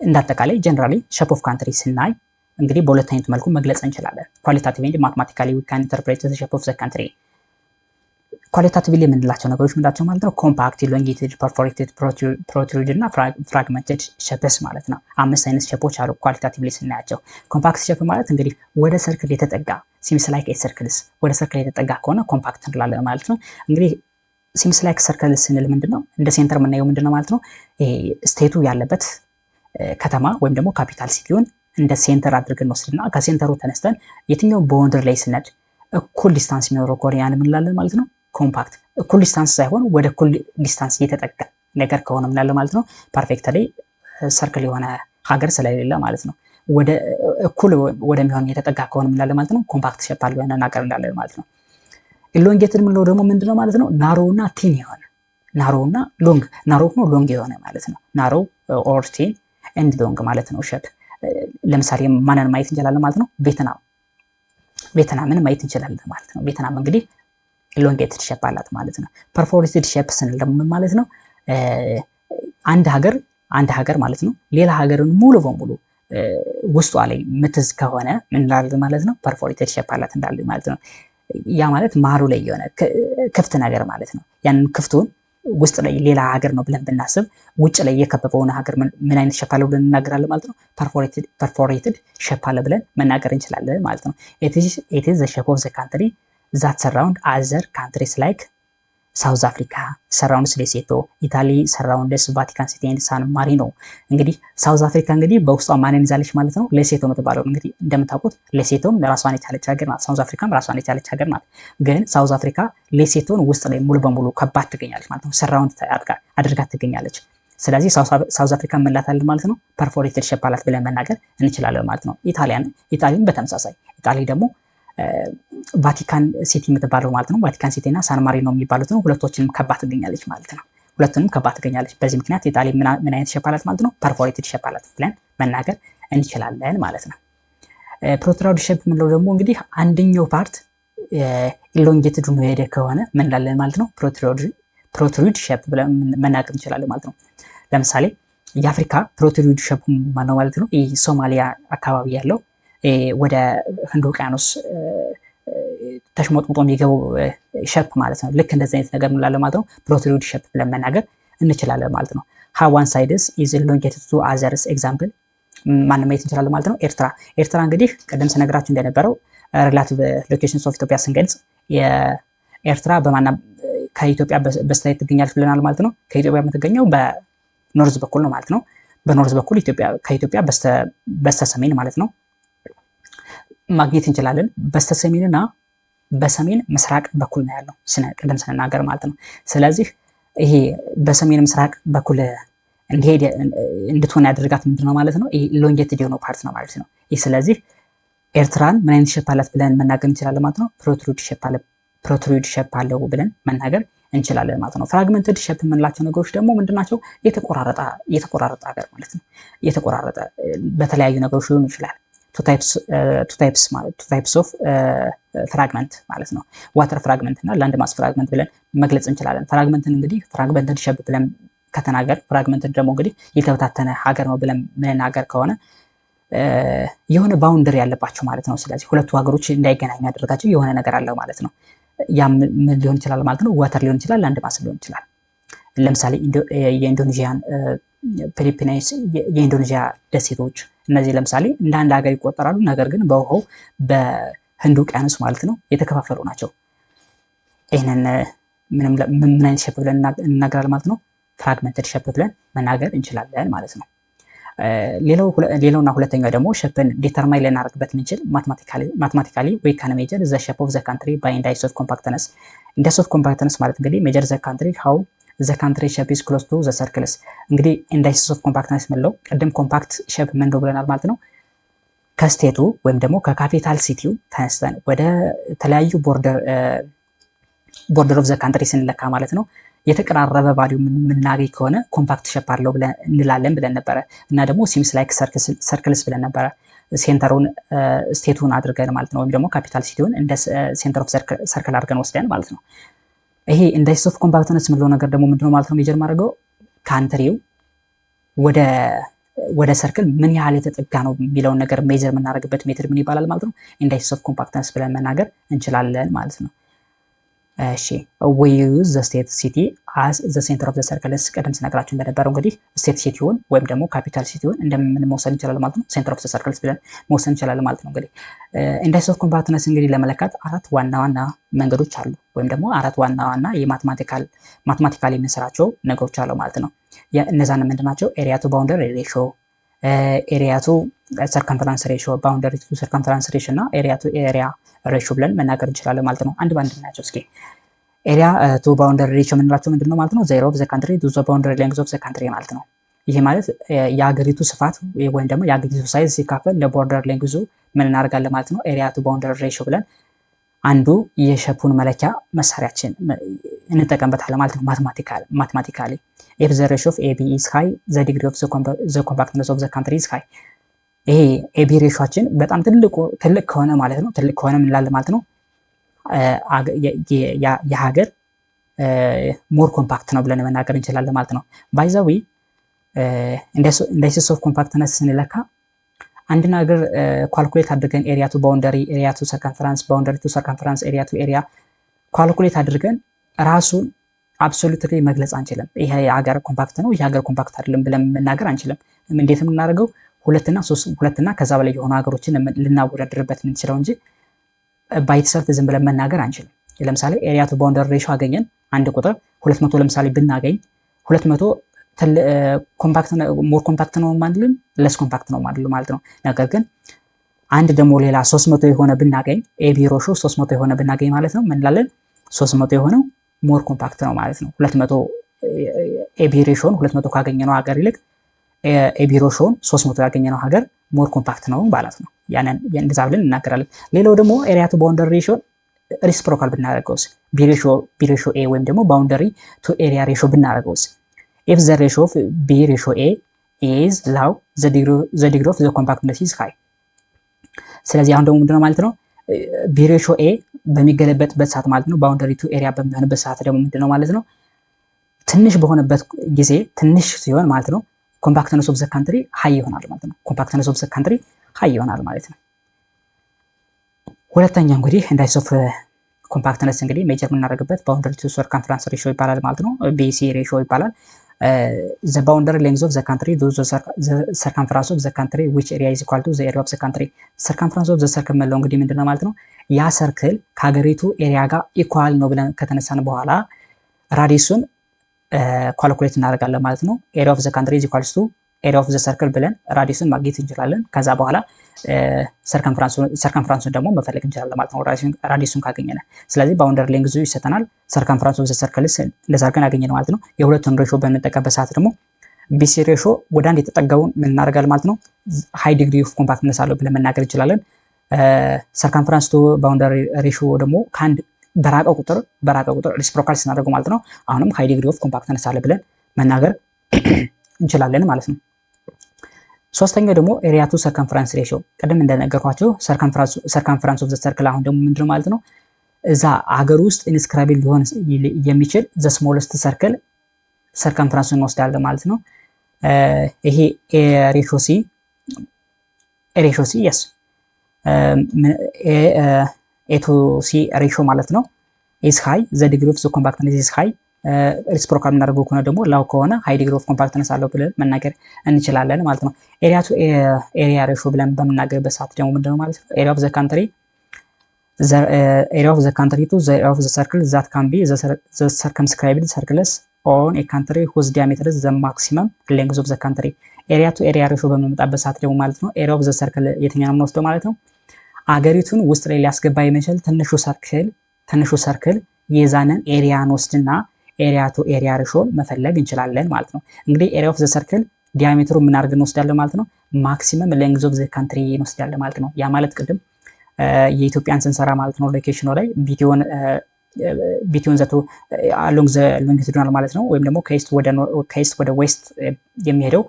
እንዳጠቃላይ generally shape of country ስናይ እንግዲህ በሁለት አይነት መልኩ መግለጽ እንችላለን። Qualitative and mathematically we can interpret shape of the country። Qualitatively የምንላቸው ነገሮች ምንላቸው ማለት ነው? Compact፣ elongated፣ perforated፣ protruded እና fragmented shapes ማለት ነው። አምስት አይነት shape ኦች አሉ qualitatively ስናያቸው። Compact shape ማለት እንግዲህ ወደ circle የተጠጋ፣ seems like circles፣ ወደ circle የተጠጋ ከሆነ compact እንላለን ማለት ነው። እንግዲህ seems like circle ስንል ምንድን ነው? እንደ center የምናየው ምንድን ነው ማለት ነው? ይሄ state ኡ ያለበት ከተማ ወይም ደግሞ capital city ውን እንደ center አድርገን እንወስድና ከ center ኡ ተነስተን የትኛው boundary ላይ ስንሄድ እኩል distance የሚኖረው ከሆነ ያን እንላለን ማለት ነው compact። እኩል distance ሳይሆን ወደ እኩል distance እየተጠጋ ነገር ከሆነ ምናለ ማለት ነው፣ perfectly circle የሆነ ሀገር ስለሌለ ማለት ነው። ወደ እኩል ወደሚሆን የተጠጋ ከሆነ ምናለ ማለት ነው፣ compact shape አለው ያንን ሀገር እንላለን ማለት ነው። Elongated የምንለው ደግሞ ምንድነው ማለት ነው? Narrow እና thin የሆነ፣ narrow እና long፣ narrow ሆኖ long የሆነ ማለት ነው። Narrow or thin and long ማለት ነው shape። ለምሳሌ ማንን ማየት እንችላለን ማለት ነው? ቬትናም፣ ቬትናምን ማየት እንችላለን ማለት ነው። ቬትናም እንግዲህ elongated shape አላት ማለት ነው። Perforated shape ስንል ደግሞ ምን ማለት ነው? አንድ ሀገር ማለት ነው ሌላ ሀገርን ሙሉ በሙሉ ውስጧ ላይ ምትዝ ከሆነ ምን እንላለን ማለት ነው? Perforated shape አላት እንዳለ ማለት ነው። ያ ማለት መሀሉ ላይ የሆነ ክፍት ነገር ማለት ነው። ያንን ክፍቱን ውስጥ ላይ ሌላ ሀገር ነው ብለን ብናስብ ውጭ ላይ የከበበውን ሀገር ምን አይነት shape አለው ብለን እንናገራለን ማለት ነው? Perforated shape አለ ብለን መናገር እንችላለን ማለት ነው። It is the shape of the country that surround other countries, like South Africa surrounds Lesotho፣ Italy surrounds Vatican City and San Marino። እንግዲህ South Africa እንግዲህ በውስጧ ማንን ይዛለች ማለት ነው? ሌሴቶ የምትባለው። እንግዲህ እንደምታውቁት ሌሴቶም ራሷን የቻለች ሀገር ናት። South Africa ም ራሷን የቻለች ሀገር ናት። ግን South Africa ሌሴቶን ውስጥ ላይ ሙሉ በሙሉ ከባት ትገኛለች ማለት ነው። Surround አድርጋ ትገኛለች። ስለዚህ South Africa እንላታለን ማለት ነው። Perforated shape አላት ብለን መናገር እንችላለን ማለት ነው። ኢታሊያን ኢጣሊን በተመሳሳይ፣ ኢጣሊ ደግሞ ቫቲካን City የምትባለው ማለት ነው። ቫቲካን City እና ሳን ማሪኖ የሚባሉት ነው። ሁለቶችንም ከባ ትገኛለች ማለት ነው። ሁለቱንም ከባ ትገኛለች። በዚህ ምክንያት ኢጣሊ ምን አይነት shape አላት ማለት ነው? Perforated shape አላት ብለን መናገር እንችላለን ማለት ነው። Protrude shape የምንለው ደግሞ እንግዲህ አንደኛው part elongated ሆኖ የሄደ ከሆነ ምን እንላለን ማለት ነው? Protrude shape ብለን መናገር እንችላለን ማለት ነው። ለምሳሌ የአፍሪካ protrude shape ማነው ማለት ነው? ይህ ሶማሊያ አካባቢ ያለው ወደ ህንድ ውቅያኖስ ተሽሞጥሙጦ የሚገባው shape ማለት ነው። ልክ እንደዚህ አይነት ነገር እንላለን ማለት ነው። Protrude shape ብለን መናገር እንችላለን ማለት ነው። How one sides is elongated to others። Example ማን ማየት እንችላለን ማለት ነው? ኤርትራ። ኤርትራ እንግዲህ ቅድም ስነግራችሁ እንደነበረው relative locations of Ethiopia ስንገልጽ የኤርትራ በማና ከኢትዮጵያ በስተየት ትገኛለች ብለናል ማለት ነው። ከኢትዮጵያ የምትገኘው በ north በኩል ነው ማለት ነው። በ north በኩል ከኢትዮጵያ በስተ ሰሜን ማለት ነው ማግኘት እንችላለን። በስተ ሰሜንና በሰሜን ምስራቅ በኩል ነው ያለው ቅድም ስንናገር ማለት ነው። ስለዚህ ይሄ በሰሜን ምስራቅ በኩል እንዲሄድ እንድትሆን ያደርጋት ምንድን ነው ማለት ነው? ይሄ elongated የሆነው part ነው ማለት ነው። ይህ ስለዚህ ኤርትራን ምን አይነት shape አላት ብለን መናገር እንችላለን ማለት ነው? Protrude shape አለው ብለን መናገር እንችላለን ማለት ነው። Fragmented shape የምንላቸው ነገሮች ደግሞ ምንድን ናቸው? የተቆራረጠ ሀገር ማለት ነው። የተቆራረጠ በተለያዩ ነገሮች ሊሆኑ ይችላል። Two types ማለት two types of fragment ማለት ነው። Water fragment እና land mass fragment ብለን መግለጽ እንችላለን። Fragment ን እንግዲህ fragmented shape ብለን ከተናገር፣ fragmented ደግሞ እንግዲህ የተበታተነ ሀገር ነው ብለን ምንናገር ከሆነ የሆነ boundary ያለባቸው ማለት ነው። ስለዚህ ሁለቱ ሀገሮች እንዳይገናኙ ያደረጋቸው የሆነ ነገር አለው ማለት ነው። ያ ምን ሊሆን ይችላል ማለት ነው? Water ሊሆን ይችላል፣ land mass ሊሆን ይችላል። ለምሳሌ የኢንዶኔዥያን ፊሊፒናይስ፣ የኢንዶኔዥያ ደሴቶች፣ እነዚህ ለምሳሌ እንደ አንድ ሀገር ይቆጠራሉ። ነገር ግን በውሃው በህንድ ውቅያኖስ ማለት ነው የተከፋፈሉ ናቸው። ይህንን ምን አይነት shape ብለን እንናገራለን ማለት ነው? Fragmented shape ብለን መናገር እንችላለን ማለት ነው። ሌላውና ሁለተኛው ደግሞ shape ን determine ልናደርግበት የምንችል mathematically we can measure the shape of the country by index of compactness። Index of compactness ማለት እንግዲህ measure the country how the country shape is close to the circles። እንግዲህ index of compactness ምንለው ቅድም compact shape ምን ብለናል ማለት ነው። ከ state ኡ ወይም ደግሞ ከ capital city ው ተነስተን ወደ ተለያዩ border of the country ስንለካ ማለት ነው የተቀራረበ value የምናገኝ ከሆነ compact shape አለው ብለን እንላለን ብለን ነበረ። እና ደግሞ seems like circles ብለን ነበረ። Center ኡን state ኡን አድርገን ማለት ነው ወይም ደግሞ capital city ውን እንደ center of circle አድርገን ወስደን ማለት ነው። ይሄ index of compactness የምንለው ነገር ደግሞ ምንድነው ማለት ነው? Measure ማድረገው country ው ወደ circle ምን ያህል የተጠጋ ነው የሚለውን ነገር measure የምናደርግበት method ምን ይባላል ማለት ነው? Index of compactness ብለን መናገር እንችላለን ማለት ነው። እሺ፣ we use the state city as the center of the circles። ቀደም ስነግራችሁ እንደነበረው እንግዲህ state city ውን ወይም ደግሞ capital city ውን እንደምን መውሰድ እንችላለን ማለት ነው። Center of the circles ብለን መውሰድ እንችላለን ማለት ነው። እንግዲህ index of compactness እንግዲህ ለመለካት አራት ዋና ዋና መንገዶች አሉ፣ ወይም ደግሞ አራት ዋና ዋና የ mathematical የምንሰራቸው ነገሮች አሉ ማለት ነው። እነዛን ምንድን ናቸው? Area to boundary ratio፣ area to circumference ratio፣ boundary to circumference ratio እና area to area ratio ብለን መናገር እንችላለን ማለት ነው። አንድ ባንድ እናያቸው እስኪ። Area to boundary ratio የምንላቸው ምንድን ነው ማለት ነው? The area of the country to the boundary length of the country ማለት ነው። ይሄ ማለት የሀገሪቱ ስፋት ወይም ደግሞ የሀገሪቱ size ሲካፈል ለ border length ኡ ምን እናደርጋለን ማለት ነው? Area to boundary ratio ብለን አንዱ የ shape ኡን መለኪያ መሳሪያችን እንጠቀምበታለን ማለት ነው። Mathematically, if the ratio of AB is high, the degree of the compactness of the country is high። ይሄ AB ratio ኣችን በጣም ትልቅ ከሆነ ማለት ነው፣ ትልቅ ከሆነ ምን እንላለን ማለት ነው? የሀገር more compact ነው ብለን መናገር እንችላለን ማለት ነው። By the way, indices of compactness ስንለካ አንድን ሀገር calculate አድርገን area to boundary፣ area to circumference፣ boundary to circumference፣ area to area calculate አድርገን ራሱን absolutely መግለጽ አንችልም። ይሄ የሀገር compact ነው፣ ይሄ ሀገር compact አይደለም ብለን መናገር አንችልም። እንዴት የምናደርገው? ሁለትና ሶስት፣ ሁለትና ከዛ በላይ የሆኑ ሀገሮችን ልናወዳድርበት የምንችለው እንጂ by itself ዝም ብለን መናገር አንችልም። ለምሳሌ area to boundary ratio አገኘን አንድ ቁጥር 200 ለምሳሌ ብናገኝ 200 compact more compact ነው አንልም፣ less compact ነው ማለት ነው። ነገር ግን አንድ ደግሞ ሌላ 300 የሆነ ብናገኝ፣ AB ratio 300 የሆነ ብናገኝ ማለት ነው ምን እንላለን? 300 የሆነው more compact ነው ማለት ነው። 200 AB ratio ን 200 ካገኘነው ሀገር ይልቅ AB ratio ን 300 ያገኘነው ሀገር more compact ነው ማለት ነው። ያንን እንደዛ ብለን እናገራለን። ሌላው ደግሞ area to boundary ratio ን reciprocal ብናደርገውስ፣ B ratio A ወይም ደግሞ boundary to area ratio ብናደርገውስ? If the ratio of B ratio A is low, the degree of the compactness is high። ስለዚህ አሁን ደግሞ ምንድነው ማለት ነው? B ratio A በሚገለበጥበት ሰዓት ማለት ነው፣ boundary to area በሚሆንበት ሰዓት ደግሞ ምንድነው ማለት ነው? ትንሽ በሆነበት ጊዜ፣ ትንሽ ሲሆን ማለት ነው፣ compactness of the country high ይሆናል ማለት ነው። Compactness of the country high ይሆናል ማለት ነው። ሁለተኛ እንግዲህ index of compactness እንግዲህ measure የምናደርግበት boundary to circumference ratio ይባላል ማለት ነው። BC ratio ይባላል። The boundary length of the country to the circumference of the country, which area is equal to the area of the country። Circumference of the circle የምንለው እንግዲህ ምንድነው ማለት ነው? ያ circle ከሀገሪቱ area ጋር equal ነው ብለን ከተነሳን በኋላ radius ኡን calculate እናደርጋለን ማለት ነው። Area of the country is equals to area of the circle ብለን radius ኡን ማግኘት እንችላለን። ከዛ በኋላ circumference ኡን ደግሞ መፈለግ እንችላለን ማለት ነው፣ radius ኡን ካገኘን። ስለዚህ boundary length ኡ ይሰጠናል። Circumference of the circles እንደዛ አድርገን አገኘን ማለት ነው። የሁለቱን ratio በምንጠቀምበት ሰዓት ደግሞ BC ratio ወደ አንድ የተጠጋውን ምን እናደርጋለን ማለት ነው? High degree of compactness አለው ብለን መናገር እንችላለን። Circumference to boundary ratio ደግሞ ከአንድ በራቀ ቁጥር reciprocal ስናደርገው ማለት ነው፣ አሁንም high degree of compactness አለ ብለን መናገር እንችላለን ማለት ነው። ሶስተኛው ደግሞ area to circumference ratio። ቅድም እንደነገርኳችሁ circumference of the circle አሁን ደግሞ ምንድነው ማለት ነው? እዛ አገር ውስጥ inscribe ሊሆን የሚችል the smallest circle circumference ኡን እንወስዳለን ማለት ነው። ይሄ A ratio C, yes, A to C ratio ማለት ነው is high, the degree of the compactness is high። Reciprocal የምናደርገው ከሆነ ደግሞ low ከሆነ high degree of compactness አለው ብለን መናገር እንችላለን ማለት ነው። Area to area ratio ብለን በምናገርበት ሰዓት ደግሞ ምንድነው ማለት ነው? Area of the country to the area of the circle that can be the circumscribed circles on a country whose diameter the maximum length of the country። Area to area ratio በምንመጣበት ሰዓት ደግሞ ማለት ነው፣ area of the circle የትኛው ነው የምንወስደው ማለት ነው? አገሪቱን ውስጥ ላይ ሊያስገባ የሚችል ትንሹ circle የዛንን area እንወስድና area to area ratio ን መፈለግ እንችላለን ማለት ነው። እንግዲህ area of the circle diameter ኡ ምን አድርገን እንወስዳለን ማለት ነው? Maximum length of the country እንወስዳለን ማለት ነው። ያ ማለት ቅድም የኢትዮጵያን ስንሰራ ማለት ነው፣ location ኑ ላይ between the two along the longitudinal ማለት ነው፣ ወይም ደግሞ ከ east ወደ west የሚሄደው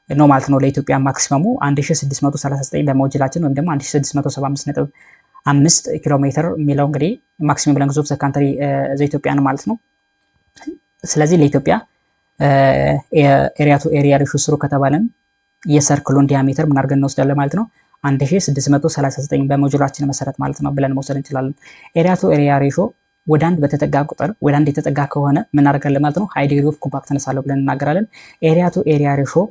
ነው ማለት ነው። ለኢትዮጵያ maximum ኡ 1639 በ module ኣችን ወይም ደግሞ 1675.5 ኪሎ ሜትር የሚለው እንግዲህ maximum length of the country the ኢትዮጵያን ማለት ነው። ስለዚህ ለኢትዮጵያ area to area ratio ስሩ ከተባለን የ circle ኡን diameter ምን አድርገን እንወስዳለን ማለት ነው? 1639 በ module ኣችን መሰረት ማለት ነው ብለን መውሰድ እንችላለን። Area to area ratio ወደ አንድ በተጠጋ ቁጥር፣ ወደ አንድ የተጠጋ ከሆነ ምን እናደርጋለን ማለት ነው? High degree of compactness አለው ብለን እንናገራለን። Area to area ratio፣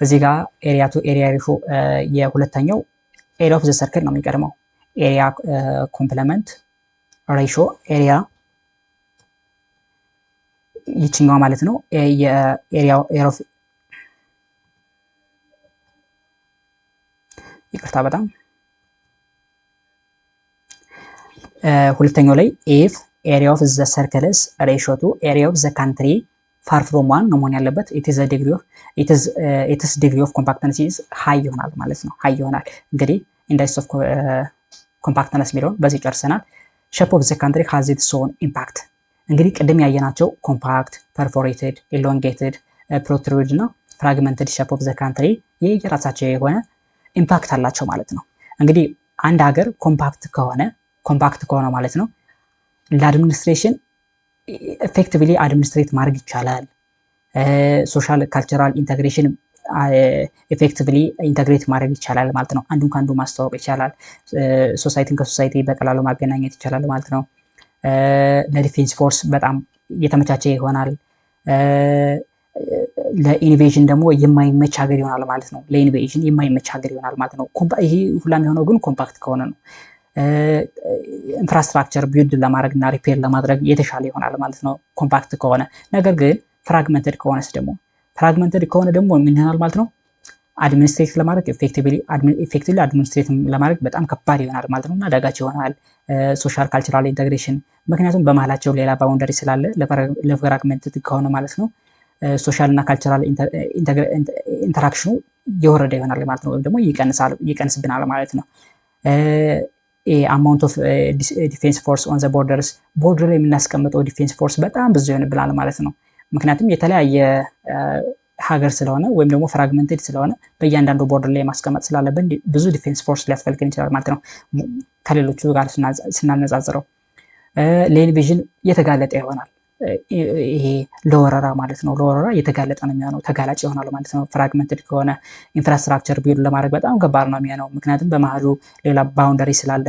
እዚህ ጋር area to area ratio የሁለተኛው area of the circle ነው የሚቀድመው። Area complement ratio area ይችኛዋ ማለት ነው። የ area of፣ ይቅርታ በጣም፣ ሁለተኛው ላይ if area of the circle's ratio to area of the country far from one ነው መሆን ያለበት። Its degree of compactness is high ይሆናል ማለት ነው። High ይሆናል። እንግዲህ index of compactness የሚለውን በዚህ ጨርሰናል። Shape of the country has its own impact። እንግዲህ ቅድም ያየናቸው compact፣ perforated፣ elongated፣ protruded እና fragmented shape of the country የየራሳቸው የሆነ impact አላቸው ማለት ነው። እንግዲህ አንድ ሀገር compact ከሆነ ማለት ነው ለ administration effectively administrate ማድረግ ይቻላል። Social cultural integration effectively integrate ማድረግ ይቻላል ማለት ነው። አንዱን ከአንዱ ማስተዋወቅ ይቻላል። Society ን ከ society በቀላሉ ማገናኘት ይቻላል ማለት ነው። ለ defense force በጣም የተመቻቸ ይሆናል። ለ invasion ደግሞ የማይመች ሀገር ይሆናል ማለት ነው። ለ invasion የማይመች ሀገር ይሆናል ማለት ነው። ይሄ ሁላ የሚሆነው ግን compact ከሆነ ነው። Infrastructure build ለማድረግ እና repair ለማድረግ የተሻለ ይሆናል ማለት ነው compact ከሆነ። ነገር ግን fragmented ከሆነስ ደግሞ፣ fragmented ከሆነ ደግሞ ምን ይሆናል ማለት ነው? Administrate ለማድረግ effectively administrate ለማድረግ በጣም ከባድ ይሆናል ማለት ነው እና አዳጋች ይሆናል። Social cultural integration ምክንያቱም በመሀላቸው ሌላ boundary ስላለ ለ fragmented ከሆነ ማለት ነው social እና cultural interaction ኑ የወረደ ይሆናል ማለት ነው፣ ወይም ደግሞ ይቀንስብናል ማለት ነው። Amount of defense force on the borders፣ border ላይ የምናስቀምጠው defense force በጣም ብዙ ይሆንብናል ማለት ነው። ምክንያቱም የተለያየ ሀገር ስለሆነ ወይም ደግሞ fragmented ስለሆነ በእያንዳንዱ border ላይ ማስቀመጥ ስላለብን ብዙ defense force ሊያስፈልገን ይችላል ማለት ነው ከሌሎቹ ጋር ስናነጻጽረው። ለ invasion የተጋለጠ ይሆናል። ይሄ ለወረራ ማለት ነው። ለወረራ የተጋለጠ ነው የሚሆነው፣ ተጋላጭ ይሆናል ማለት ነው። Fragmented ከሆነ infrastructure build ለማድረግ በጣም ከባድ ነው የሚሆነው፣ ምክንያቱም በመሀሉ ሌላ boundary ስላለ።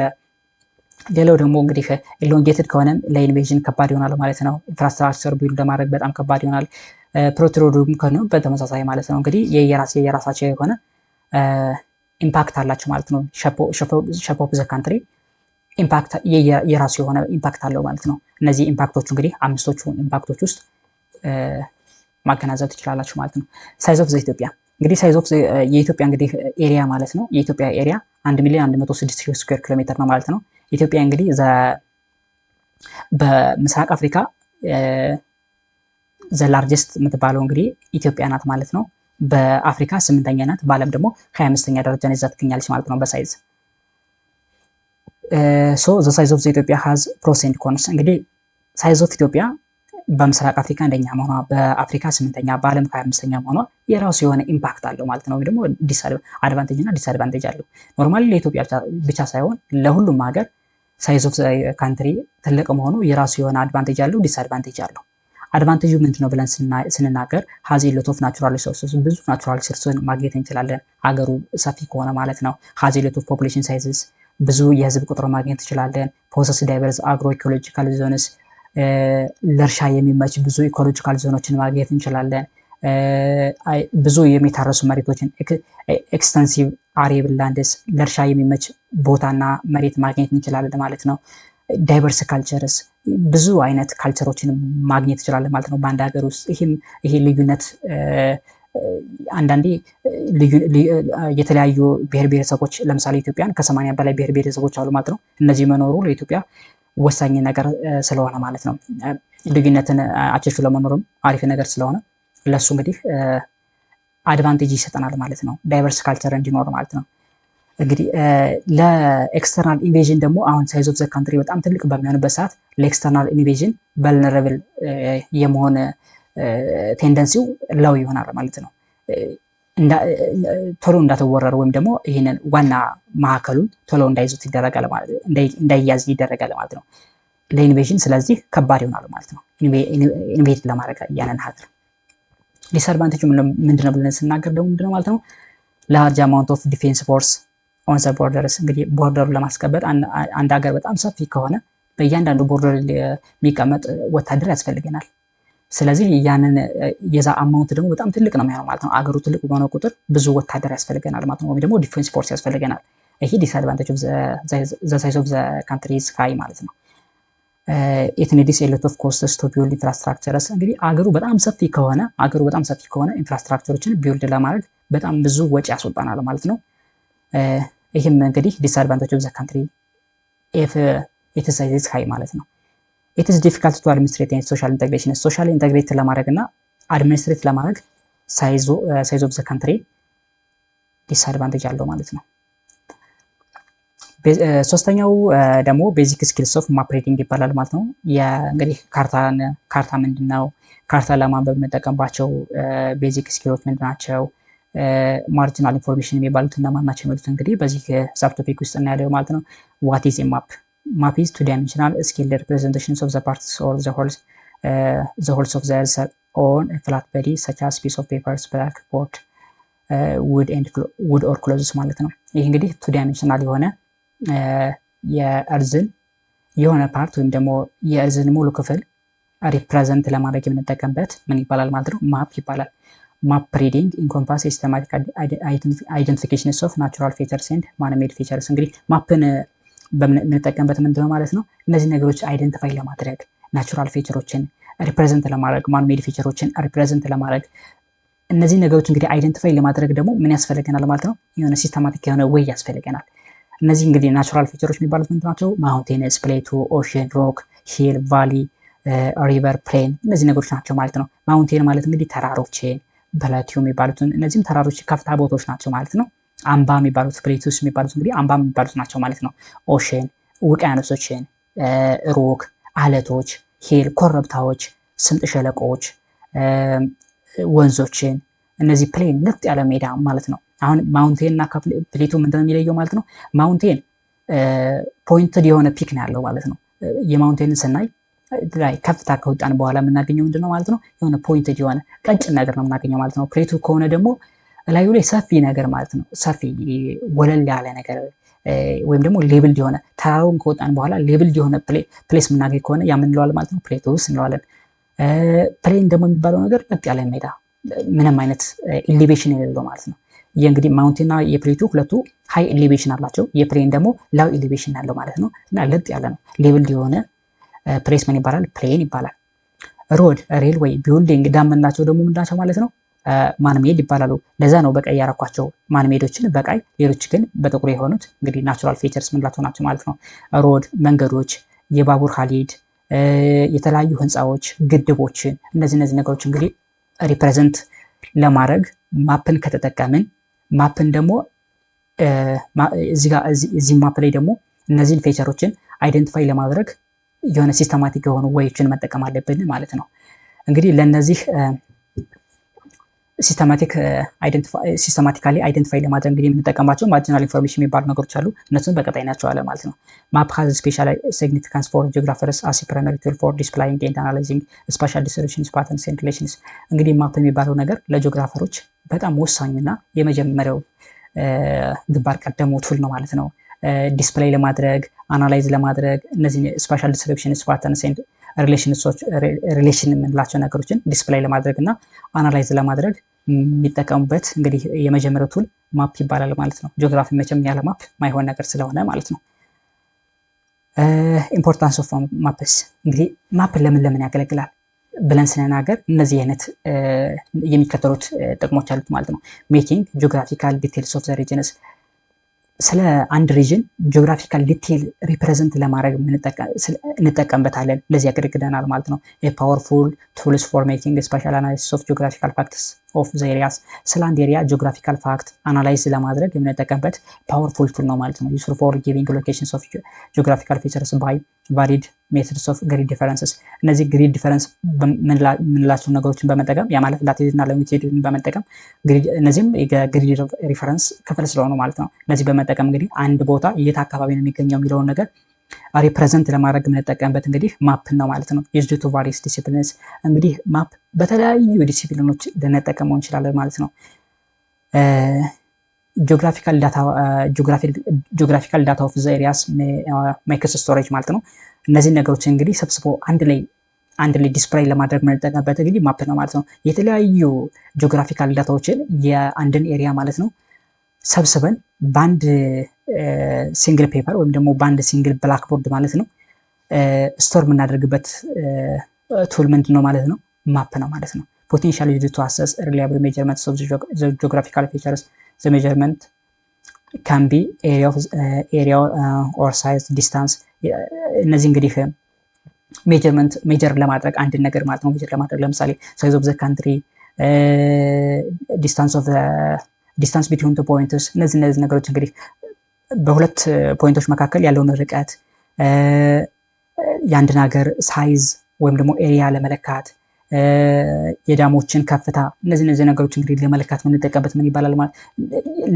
ሌላው ደግሞ እንግዲህ elongated ከሆነም ለ invasion ከባድ ይሆናል ማለት ነው። Infrastructure build ለማድረግ በጣም ከባድ ይሆናል። Protruded ም ከሆነ በተመሳሳይ ማለት ነው። እንግዲህ የየራሳቸው የሆነ impact አላቸው ማለት ነው። Shape of the country impact የራሱ የሆነ impact አለው ማለት ነው። እነዚህ impact ኦቹ እንግዲህ አምስቶቹ impact ኦች ውስጥ ማገናዘብ ትችላላችሁ ማለት ነው። Size of the ኢትዮጵያ፣ እንግዲህ size of የኢትዮጵያ እንግዲህ area ማለት ነው። የኢትዮጵያ area 1,106,000 square ኪሎ ሜትር ነው ማለት ነው። ኢትዮጵያ እንግዲህ በምስራቅ አፍሪካ the largest የምትባለው እንግዲህ ኢትዮጵያ ናት ማለት ነው። በአፍሪካ ስምንተኛ ናት። በዓለም ደግሞ 25ኛ ደረጃን ይዛ ትገኛለች ማለት ነው በ size። So the size of ኢትዮጵያ has pros and cons። እንግዲህ size of ኢትዮጵያ በምስራቅ አፍሪካ አንደኛ መሆኗ፣ በአፍሪካ ስምንተኛ፣ በዓለም 25ኛ መሆኗ የራሱ የሆነ impact አለው ማለት ነው። ወይ ደግሞ advantage እና disadvantage አለው። Normally ለኢትዮጵያ ብቻ ሳይሆን ለሁሉም ሀገር size of country ትልቅ መሆኑ የራሱ የሆነ advantage አለው፣ disadvantage አለው። Advantage ኡ ምንድን ነው ብለን ስንናገር has lot of natural resources፣ ብዙ natural resource ን ማግኘት እንችላለን ሀገሩ ሰፊ ከሆነ ማለት ነው። Has lot of population sizes፣ ብዙ የህዝብ ቁጥር ማግኘት እንችላለን። Possess diverse agro ecological zones፣ ለእርሻ የሚመች ብዙ ecological zone ኦችን ማግኘት እንችላለን። ብዙ የሚታረሱ መሬቶችን፣ extensive arable lands፣ ለእርሻ የሚመች ቦታና መሬት ማግኘት እንችላለን ማለት ነው። Diverse cultures፣ ብዙ አይነት culture ኦችን ማግኘት እንችላለን ማለት ነው በአንድ ሀገር ውስጥ። ይህም ይሄ ልዩነት አንዳንዴ የተለያዩ ብሔር ብሔረሰቦች፣ ለምሳሌ ኢትዮጵያን ከ80 በላይ ብሔር ብሔረሰቦች አሉ ማለት ነው። እነዚህ መኖሩ ለኢትዮጵያ ወሳኝ ነገር ስለሆነ ማለት ነው። ልዩነትን አቻችሎ ለመኖርም አሪፍ ነገር ስለሆነ ለእሱ እንግዲህ advantage ይሰጠናል ማለት ነው። Diverse culture እንዲኖር ማለት ነው። እንግዲህ ለ external invasion ደግሞ አሁን size of the country በጣም ትልቅ በሚሆንበት ሰዓት ለ external invasion vulnerable የመሆን tendency ው low ይሆናል ማለት ነው። ቶሎ እንዳትወረር ወይም ደግሞ ይህንን ዋና ማዕከሉን ቶሎ እንዳይዙት ይደረጋል ማለት፣ እንዳይያዝ ይደረጋል ማለት ነው ለ invasion። ስለዚህ ከባድ ይሆናል ማለት ነው invade ለማድረግ ያንን ሀገር። Disadvantage ኡ ምንድነው ብለን ስናገር ደግሞ ምንድነው ማለት ነው? Large amount of defense force on the borders። እንግዲህ border ኡን ለማስከበር አንድ ሀገር በጣም ሰፊ ከሆነ በእያንዳንዱ border የሚቀመጥ ወታደር ያስፈልገናል። ስለዚህ ያንን የዛ amount ደግሞ በጣም ትልቅ ነው የሚሆነው ማለት ነው። አገሩ ትልቅ በሆነ ቁጥር ብዙ ወታደር ያስፈልገናል ማለት ነው፣ ወይም ደግሞ defense force ያስፈልገናል። ይሄ disadvantage of the size of the country is high ማለት ነው። It needs a lot of costs to build infrastructures። እንግዲህ አገሩ በጣም ሰፊ ከሆነ infrastructure ኦችን build ለማድረግ በጣም ብዙ ወጪ ያስወጣናል ማለት ነው። ይህም እንግዲህ disadvantage of the country if its size is high ማለት ነው። It is difficult to administrate social integration። Social integrate ለማድረግ እና administrate ለማድረግ size of the country disadvantage አለው ማለት ነው። ሶስተኛው ደግሞ basic skills of map reading ይባላል ማለት ነው። እንግዲህ ካርታ ምንድን ነው? ካርታ ለማንበብ የምንጠቀምባቸው basic skill ኦች ምንድን ናቸው? Marginal information የሚባሉት እነማን ናቸው? የሚሉት እንግዲህ በዚህ subtopic ውስጥ እናያለን ማለት ነው። What is map? Map is two dimensional scale representations of the parts or the wholes of the earth on flat body such as piece of papers, blackboard, wood or clothes ማለት ነው። ይህ እንግዲህ two dimensional የሆነ የ earth ን የሆነ part ወይም ደግሞ የ earth ን ሙሉ ክፍል represent ለማድረግ የምንጠቀምበት ምን ይባላል ማለት ነው? Map ይባላል። Map reading encompass systematic identification of natural features and man-made features። እንግዲህ map ን በምንጠቀምበት ምንድን ነው ማለት ነው? እነዚህ ነገሮች identify ለማድረግ፣ natural feature ኦችን represent ለማድረግ፣ man-made feature ኦችን represent ለማድረግ፣ እነዚህ ነገሮች እንግዲህ identify ለማድረግ ደግሞ ምን ያስፈልገናል ማለት ነው? የሆነ systematic የሆነ way ያስፈልገናል። እነዚህ እንግዲህ natural feature ኦች የሚባሉት ምንድን ናቸው? Mountains፣ plateau፣ ocean፣ rock፣ hill፣ valley፣ river፣ plain እነዚህ ነገሮች ናቸው ማለት ነው። Mountain ማለት እንግዲህ ተራሮችን፣ plateau የሚባሉትን እነዚህም ተራሮች ከፍታ ቦታዎች ናቸው ማለት ነው። አምባ የሚባሉት፣ plateaus የሚባሉት እንግዲህ አምባ የሚባሉት ናቸው ማለት ነው። Ocean ውቅያኖሶችን፣ rock አለቶች፣ hill ኮረብታዎች፣ ስምጥ ሸለቆዎች፣ ወንዞችን፣ እነዚህ plain ለጥ ያለ ሜዳ ማለት ነው። አሁን mountain እና plateau ምንድነው የሚለየው ማለት ነው? Mountain pointed የሆነ peak ነው ያለው ማለት ነው። የ mountain ን ስናይ ላይ ከፍታ ከወጣን በኋላ የምናገኘው ምንድነው ማለት ነው? የሆነ pointed የሆነ ቀጭን ነገር ነው የምናገኘው ማለት ነው። Plateau ከሆነ ደግሞ ላዩ ላይ ሰፊ ነገር ማለት ነው። ሰፊ ወለል ያለ ነገር ወይም ደግሞ leveled የሆነ፣ ተራራውን ከወጣን በኋላ leveled የሆነ place የምናገኝ ከሆነ ያ ምን እንለዋለን ማለት ነው? Plateaus እንለዋለን። Plain ደግሞ የሚባለው ነገር ለጥ ያለ ሜዳ፣ ምንም አይነት elevation የሌለው ማለት ነው። ይህ እንግዲህ mountain እና የ plateau ሁለቱ high elevation አላቸው። የ plain ደግሞ low elevation ያለው ማለት ነው እና ለጥ ያለ ነው። Leveled የሆነ place ምን ይባላል? Plain ይባላል። Road፣ railway፣ building፣ dam የምንላቸው ደግሞ ምንድናቸው ማለት ነው? Man-made ይባላሉ። ለዛ ነው በቀይ ያረኳቸው፣ man-made ኦችን በቀይ፣ ሌሎች ግን በጥቁር የሆኑት እንግዲህ natural features ምንላቸው ናቸው ማለት ነው። Road መንገዶች፣ የባቡር ሀዲድ፣ የተለያዩ ህንፃዎች፣ ግድቦችን፣ እነዚህ ነገሮች እንግዲህ represent ለማድረግ map ን ከተጠቀምን፣ map ን ደግሞ እዚህ map ላይ ደግሞ እነዚህን feature ኦችን identify ለማድረግ የሆነ systematic የሆኑ way ኦችን መጠቀም አለብን ማለት ነው። እንግዲህ ለእነዚህ systematically identify ለማድረግ እንግዲህ የምንጠቀማቸው marginal information የሚባሉ ነገሮች አሉ። እነሱን በቀጣይ እናያቸዋለን ማለት ነው። Map has special significance for geographers as primary tool for displaying and analyzing spatial distributions, patterns and relations። እንግዲህ map የሚባለው ነገር ለ geographer ኦች በጣም ወሳኙና የመጀመሪያው ግንባር ቀደሙ tool ነው ማለት ነው። Display ለማድረግ፣ analyze ለማድረግ፣ እነዚህ spatial distributions, patterns and relation የምንላቸው ነገሮችን display ለማድረግ እና analyze ለማድረግ የሚጠቀሙበት እንግዲህ የመጀመሪያው tool map ይባላል ማለት ነው። ጂኦግራፊ መቼም ያለ map ማይሆን ነገር ስለሆነ ማለት ነው። Importance of maps። እንግዲህ map ለምን ለምን ያገለግላል ብለን ስንናገር እነዚህ አይነት የሚከተሉት ጥቅሞች አሉት ማለት ነው። Making geographical details of the regions። ስለ አንድ region geographical detail represent ለማድረግ እንጠቀምበታለን። ለዚህ ያገለግለናል ማለት ነው። Powerful tools for making spatial analysis of geographical facts of the areas። ስለ አንድ area geographical fact analyze ለማድረግ የምንጠቀምበት powerful tool ነው ማለት ነው። Useful for giving locations of geographical features by valid methods of grid references። እነዚህ grid reference የምንላቸው ነገሮችን በመጠቀም፣ ያ ማለት latitude እና longitude ን በመጠቀም፣ እነዚህም የ grid reference ክፍል ስለሆኑ ማለት ነው። እነዚህ በመጠቀም እንግዲህ አንድ ቦታ የት አካባቢ ነው የሚገኘው የሚለውን ነገር represent ለማድረግ የምንጠቀምበት እንግዲህ map ነው ማለት ነው። Used to various disciplines። እንግዲህ map በተለያዩ ዲሲፕሊኖች ልንጠቀመው እንችላለን ማለት ነው። Geographical data of the areas makes storage ማለት ነው። እነዚህን ነገሮች እንግዲህ ሰብስቦ አንድ ላይ display ለማድረግ የምንጠቀምበት እንግዲህ map ነው ማለት ነው። የተለያዩ geographical data ዎችን የአንድን area ማለት ነው ሰብስበን በአንድ single paper ወይም ደግሞ በአንድ single blackboard ማለት ነው store የምናደርግበት tool ምንድን ነው ማለት ነው? Map ነው ማለት ነው። Potential used to assess reliable measurement of geographical features. The measurement can be area or size, distance። እነዚህ እንግዲህ measurement measure ለማድረግ አንድን ነገር ማለት ነው፣ measure ለማድረግ ለምሳሌ size of the country, distance between two points፣ እነዚህ ነገሮች እንግዲህ በሁለት point ኦች መካከል ያለውን ርቀት፣ የአንድን ሀገር size ወይም ደግሞ area ለመለካት፣ የ dam ኦችን ከፍታ፣ እነዚህ ነገሮች እንግዲህ ለመለካት የምንጠቀምበት ምን ይባላል ማለት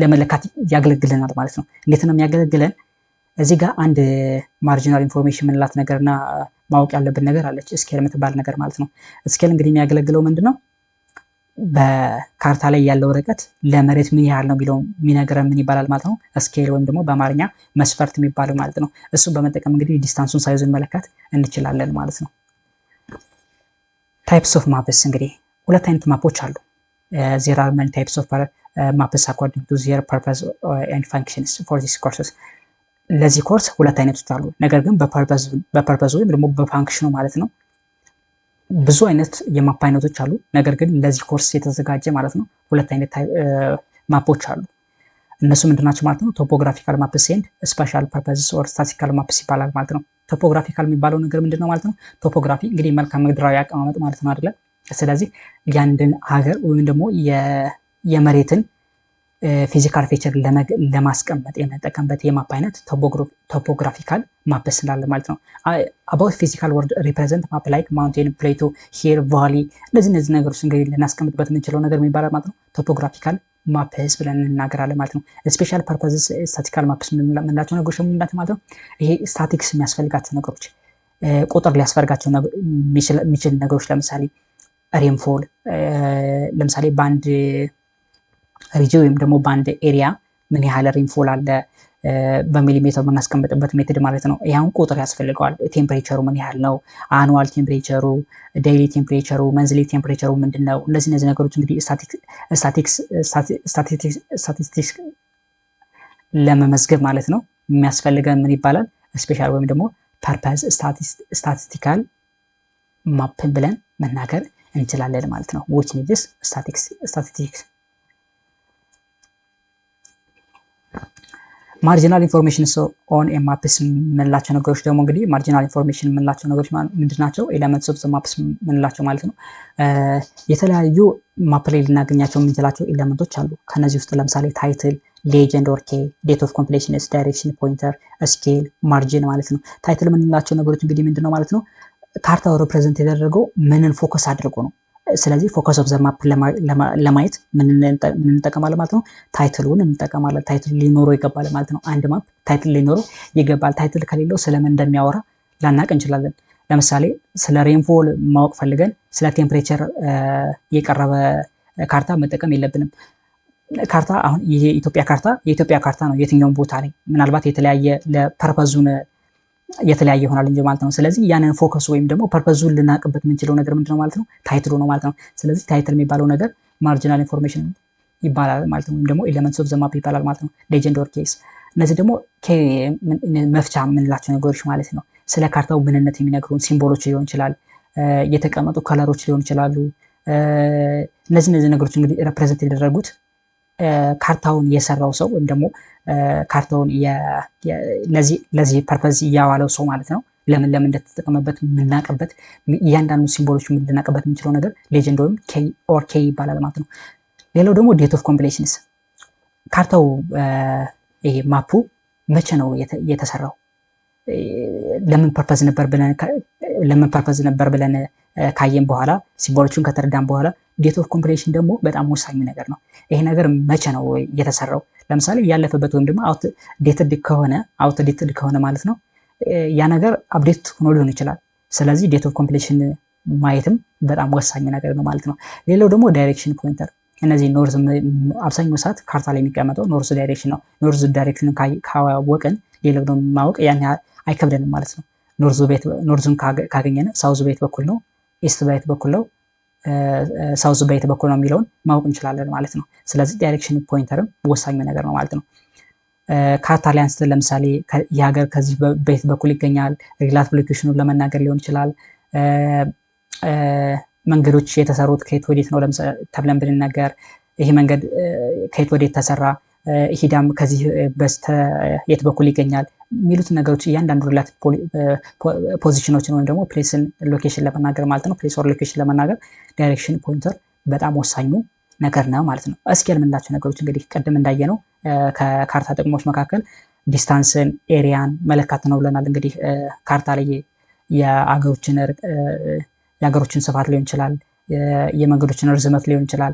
ለመለካት ያገለግለናል ማለት ነው። እንዴት ነው የሚያገለግለን? እዚህ ጋር አንድ marginal information የምንላት ነገርና ማወቅ ያለብን ነገር አለች፣ scale የምትባል ነገር ማለት ነው። Scale እንግዲህ የሚያገለግለው ምንድን ነው? በካርታ ላይ ያለው ርቀት ለመሬት ምን ያህል ነው የሚለው የሚነግረን ምን ይባላል ማለት ነው? Scale ወይም ደግሞ በአማርኛ መስፈርት የሚባለው ማለት ነው። እሱን በመጠቀም እንግዲህ distance ኡን size ኡን መለካት እንችላለን ማለት ነው። Types of maps። እንግዲህ ሁለት አይነት map ኦች አሉ። There are many types of maps according to their purpose and functions for this courses። ለዚህ ኮርስ ሁለት አይነቶች አሉ። ነገር ግን በ purpose ወይም ደግሞ በ function ኑ ማለት ነው ብዙ አይነት የ map አይነቶች አሉ። ነገር ግን ለዚህ ኮርስ የተዘጋጀ ማለት ነው ሁለት አይነት map ኦች አሉ። እነሱ ምንድናቸው ማለት ነው? Topographical maps and special purposes or statistical maps ይባላል ማለት ነው። Topographical የሚባለው ነገር ምንድን ነው ማለት ነው? Topography እንግዲህ መልክዓ ምድራዊ አቀማመጥ ማለት ነው አይደለ? ስለዚህ የአንድን ሀገር ወይም ደግሞ የመሬትን physical feature ለማስቀመጥ የምንጠቀምበት የ map አይነት topographical maps እንላለን ማለት ነው። About physical world represent map like mountain, plateau, hill, valley፣ እነዚህ ነገሮች እንግዲህ ልናስቀምጥበት የምንችለው ነገር የሚባላል ማለት ነው topographical maps ብለን እንናገራለን ማለት ነው። Special purposes statistical maps የምንላቸው ነገሮች የምንላቸው ማለት ነው። ይሄ ስታቲክስ የሚያስፈልጋቸው ነገሮች፣ ቁጥር ሊያስፈልጋቸው የሚችል ነገሮች፣ ለምሳሌ rainfall፣ ለምሳሌ በአንድ region ወይም ደግሞ በአንድ area ምን ያህል rainfall አለ በሚሊሜትር የምናስቀምጥበት method ማለት ነው። ይኸውን ቁጥር ያስፈልገዋል። Temperature ሩ ምን ያህል ነው? Annual temperature ሩ፣ daily temperature ሩ፣ monthly temperature ሩ ምንድን ነው? እነዚህ ነገሮች እንግዲህ ስታቲስቲክስ ለመመዝገብ ማለት ነው የሚያስፈልገን ምን ይባላል? Special ወይም ደግሞ purpose statistical map ብለን መናገር እንችላለን ማለት ነው። Which needs statistics. Marginal information on maps የምንላቸው ነገሮች ደግሞ እንግዲህ marginal information የምንላቸው ነገሮች ምንድን ናቸው? Elements of maps የምንላቸው ማለት ነው። የተለያዩ map ላይ ልናገኛቸው የምንችላቸው element ኦች አሉ። ከነዚህ ውስጥ ለምሳሌ title፣ legend or key፣ date of completions፣ direction pointer፣ scale፣ margin ማለት ነው። Title የምንላቸው ነገሮች እንግዲህ ምንድን ነው ማለት ነው? ካርታው represent የተደረገው ምንን focus አድርጎ ነው? ስለዚህ focus of the map ለማየት ምን እንጠቀማለን ማለት ነው? Title ኡን እንጠቀማለን። Title ሊኖረው ይገባል ማለት ነው። አንድ map title ሊኖረው ይገባል። Title ከሌለው ስለምን እንደሚያወራ ላናቅ እንችላለን። ለምሳሌ ስለ rainfall ማወቅ ፈልገን ስለ temperature የቀረበ ካርታ መጠቀም የለብንም። ካርታ አሁን የኢትዮጵያ ካርታ የኢትዮጵያ ካርታ ነው። የትኛውም ቦታ ላይ ምናልባት የተለያየ ለ purpose ኡን የተለያየ ይሆናል እንጂ ማለት ነው። ስለዚህ ያንን focus ወይም ደግሞ purpose ኡን ልናቅበት የምንችለው ነገር ምንድነው ማለት ነው? Title ኡ ነው ማለት ነው። ስለዚህ title የሚባለው ነገር marginal information ይባላል ማለት ነው። ወይም ደግሞ elements of the map ይባላል ማለት ነው። Legend or keys፣ እነዚህ ደግሞ መፍቻ የምንላቸው ነገሮች ማለት ነው። ስለ ካርታው ምንነት የሚነግሩን symbol ኦች ሊሆን ይችላል፣ የተቀመጡ color ኦች ሊሆን ይችላሉ። እነዚህ ነገሮች እንግዲህ represent የተደረጉት ካርታውን የሰራው ሰው ወይም ደግሞ ካርታውን ለዚህ purpose እያዋለው ሰው ማለት ነው። ለምን ለምን እንደተጠቀመበት የምናውቅበት፣ እያንዳንዱ symbol ኦች ልናውቅበት የምንችለው ነገር legend ወይም or key ይባላል ማለት ነው። ሌላው ደግሞ date of completions፣ ካርታው ይሄ map ኡ መቼ ነው የተሰራው? ለምን purpose ነበር ብለን ካየን በኋላ፣ symbol ኦቹን ከተረዳን በኋላ date of completion ደግሞ በጣም ወሳኙ ነገር ነው። ይሄ ነገር መቼ ነው የተሰራው? ለምሳሌ ያለፈበት ወይም ደግሞ outdated ከሆነ ማለት ነው ያ ነገር update ሆኖ ሊሆን ይችላል። ስለዚህ date of completion ማየትም በጣም ወሳኝ ነገር ነው ማለት ነው። ሌላው ደግሞ direction pointer። እነዚህ north አብዛኛው ሰዓት ካርታ ላይ የሚቀመጠው north direction ነው። North direction ን ካወቅን ሌላው ደግሞ ማወቅ ያን ያህል አይከብደንም ማለት ነው። North ኡን ካገኘን south በየት በኩል ነው፣ east በየት በኩል ነው፣ south በየት በኩል ነው የሚለውን ማወቅ እንችላለን ማለት ነው። ስለዚህ direction pointer ም ወሳኙ ነገር ነው ማለት ነው። ካርታ ላይ አንስተን ለምሳሌ የሀገር ከዚህ በየት በኩል ይገኛል፣ relative location ኑን ለመናገር ሊሆን ይችላል። መንገዶች የተሰሩት ከየት ወዴት ነው ተብለን ብንነገር፣ ይሄ መንገድ ከየት ወዴት ተሰራ፣ ይሄ dam ከዚህ በስተ የት በኩል ይገኛል የሚሉትን ነገሮች እያንዳንዱ relative position ኖችን ወይም ደግሞ place ን location ለመናገር ማለት ነው። Place or location ለመናገር direction pointer በጣም ወሳኙ ነገር ነው ማለት ነው። Scale የምንላቸው ነገሮች እንግዲህ ቅድም እንዳየነው ከካርታ ጥቅሞች መካከል distance ን፣ area ን መለካት ነው ብለናል። እንግዲህ ካርታ ላይ የሀገሮችን ስፋት ሊሆን ይችላል፣ የመንገዶችን ርዝመት ሊሆን ይችላል፣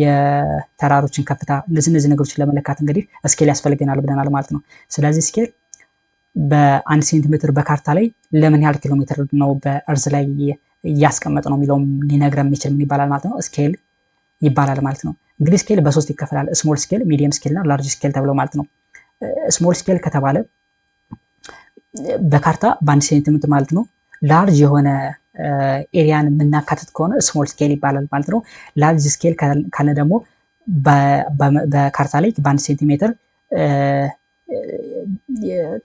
የተራሮችን ከፍታ፣ እነዚህ ነገሮችን ለመለካት እንግዲህ scale ያስፈልገናል ብለናል ማለት ነው። ስለዚህ scale በ1 ሴንቲሜትር በካርታ ላይ ለምን ያህል ኪሎ ሜትር ነው በ earth ላይ እያስቀመጠ ነው የሚለውም ሊነግረን የሚችል ምን ይባላል ማለት ነው? Scale ይባላል ማለት ነው። እንግዲህ scale በሶስት ይከፈላል። Small scale፣ medium scale እና large scale ተብሎ ማለት ነው። Small scale ከተባለ በካርታ በ1 ሴንቲሜትር ማለት ነው large የሆነ area ን የምናካትት ከሆነ small scale ይባላል ማለት ነው። Large scale ካለ ደግሞ በካርታ ላይ በ1 ሴንቲሜትር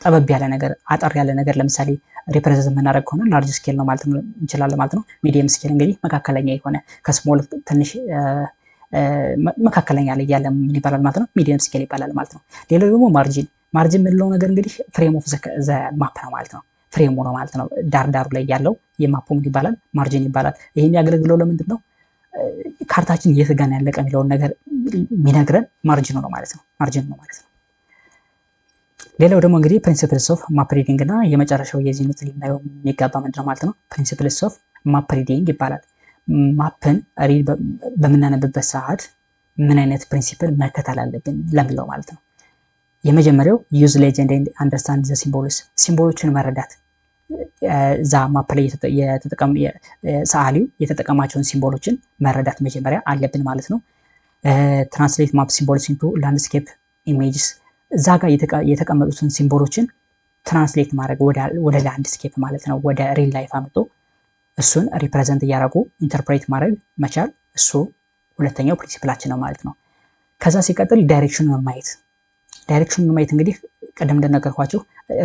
ጠበብ ያለ ነገር፣ አጠር ያለ ነገር ለምሳሌ represent የምናደርግ ከሆነ large scale ነው ማለት እንችላለን ማለት ነው። Medium scale እንግዲህ መካከለኛ የሆነ፣ ከ small ትንሽ መካከለኛ ላይ ያለ ምን ይባላል ማለት ነው? Medium scale ይባላል ማለት ነው። ሌላው ደግሞ margin። Margin የምንለው ነገር እንግዲህ frame of the map ነው ማለት ነው። Frame ኡ ነው ማለት ነው። ዳር ዳሩ ላይ ያለው የ map ኡ ምን ይባላል? Margin ይባላል። ይሄ የሚያገለግለው ለምንድን ነው? ካርታችን የት ጋር ያለቀ የሚለውን ነገር የሚነግረን margin ኑ ነው ማለት ነው። Margin ኑ ነው ማለት ነው። ሌላው ደግሞ እንግዲህ principles of map reading እና የመጨረሻው የዚህ unit ልናየው የሚገባ ምንድን ነው ማለት ነው? Principles of map reading ይባላል። Map ን read በምናነብበት ሰዓት ምን አይነት principle መከተል አለብን ለሚለው ማለት ነው። የመጀመሪያው use legend and understand the symbols፣ symbol ኦችን መረዳት፣ እዛ map ላይ ሰዓሊው የተጠቀማቸውን symbol ኦችን መረዳት መጀመሪያ አለብን ማለት ነው። Translate map symbols into landscape images፣ እዛ ጋር የተቀመጡትን symbol ኦችን translate ማድረግ ወደ landscape ማለት ነው፣ ወደ real life አምጥቶ እሱን represent እያደረጉ interpret ማድረግ መቻል፣ እሱ ሁለተኛው principle ኣችን ነው ማለት ነው። ከዛ ሲቀጥል direction ኑን ማየት። Direction ኑን ማየት እንግዲህ ቅድም እንደነገርኳችሁ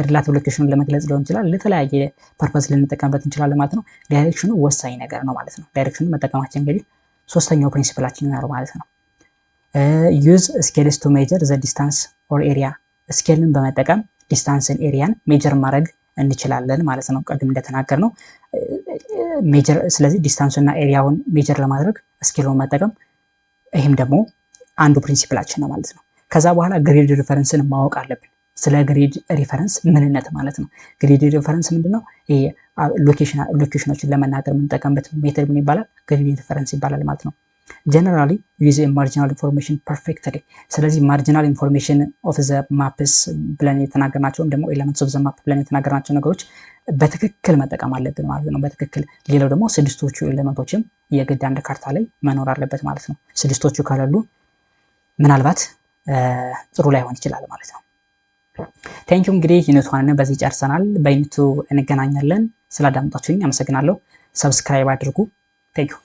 relative location ኑን ለመግለጽ ሊሆን ይችላል። ለተለያየ purpose ልንጠቀምበት እንችላለን ማለት ነው። Direction ኑ ወሳኝ ነገር ነው ማለት ነው። Direction ኑን መጠቀማችን እንግዲህ ሶስተኛው principle ኣችን ይሆናል ማለት ነው። Use scales to measure the distance or area፣ scale ን በመጠቀም distance ን፣ area ን measure ማድረግ እንችላለን ማለት ነው። ቅድም እንደተናገርነው measure፣ ስለዚህ distance ኡና area ውን measure ለማድረግ scale ኡን መጠቀም ይህም ደግሞ አንዱ principle ኣችን ነው ማለት ነው። ከዛ በኋላ grid reference ን ማወቅ አለብን። ስለ grid reference ምንነት ማለት ነው። Grid reference ምንድን ነው? ይሄ location ኖችን ለመናገር የምንጠቀምበት method ምን ይባላል? Grid reference ይባላል ማለት ነው። Generally use marginal information perfectly። ስለዚህ marginal information of the maps ብለን የተናገርናቸው ወይም ደግሞ elements of the map ብለን የተናገርናቸው ነገሮች በትክክል መጠቀም አለብን ማለት ነው። በትክክል። ሌላው ደግሞ ስድስቶቹ element ኦችም የግድ አንድ ካርታ ላይ መኖር አለበት ማለት ነው። ስድስቶቹ ከሌሉ ምናልባት ጥሩ ላይሆን ይችላል ማለት ነው። Thank you። እንግዲህ unit one ን በዚህ ጨርሰናል። በ unit two እንገናኛለን። ስላዳመጣችሁኝ አመሰግናለሁ። Subscribe አድርጉ። Thank you።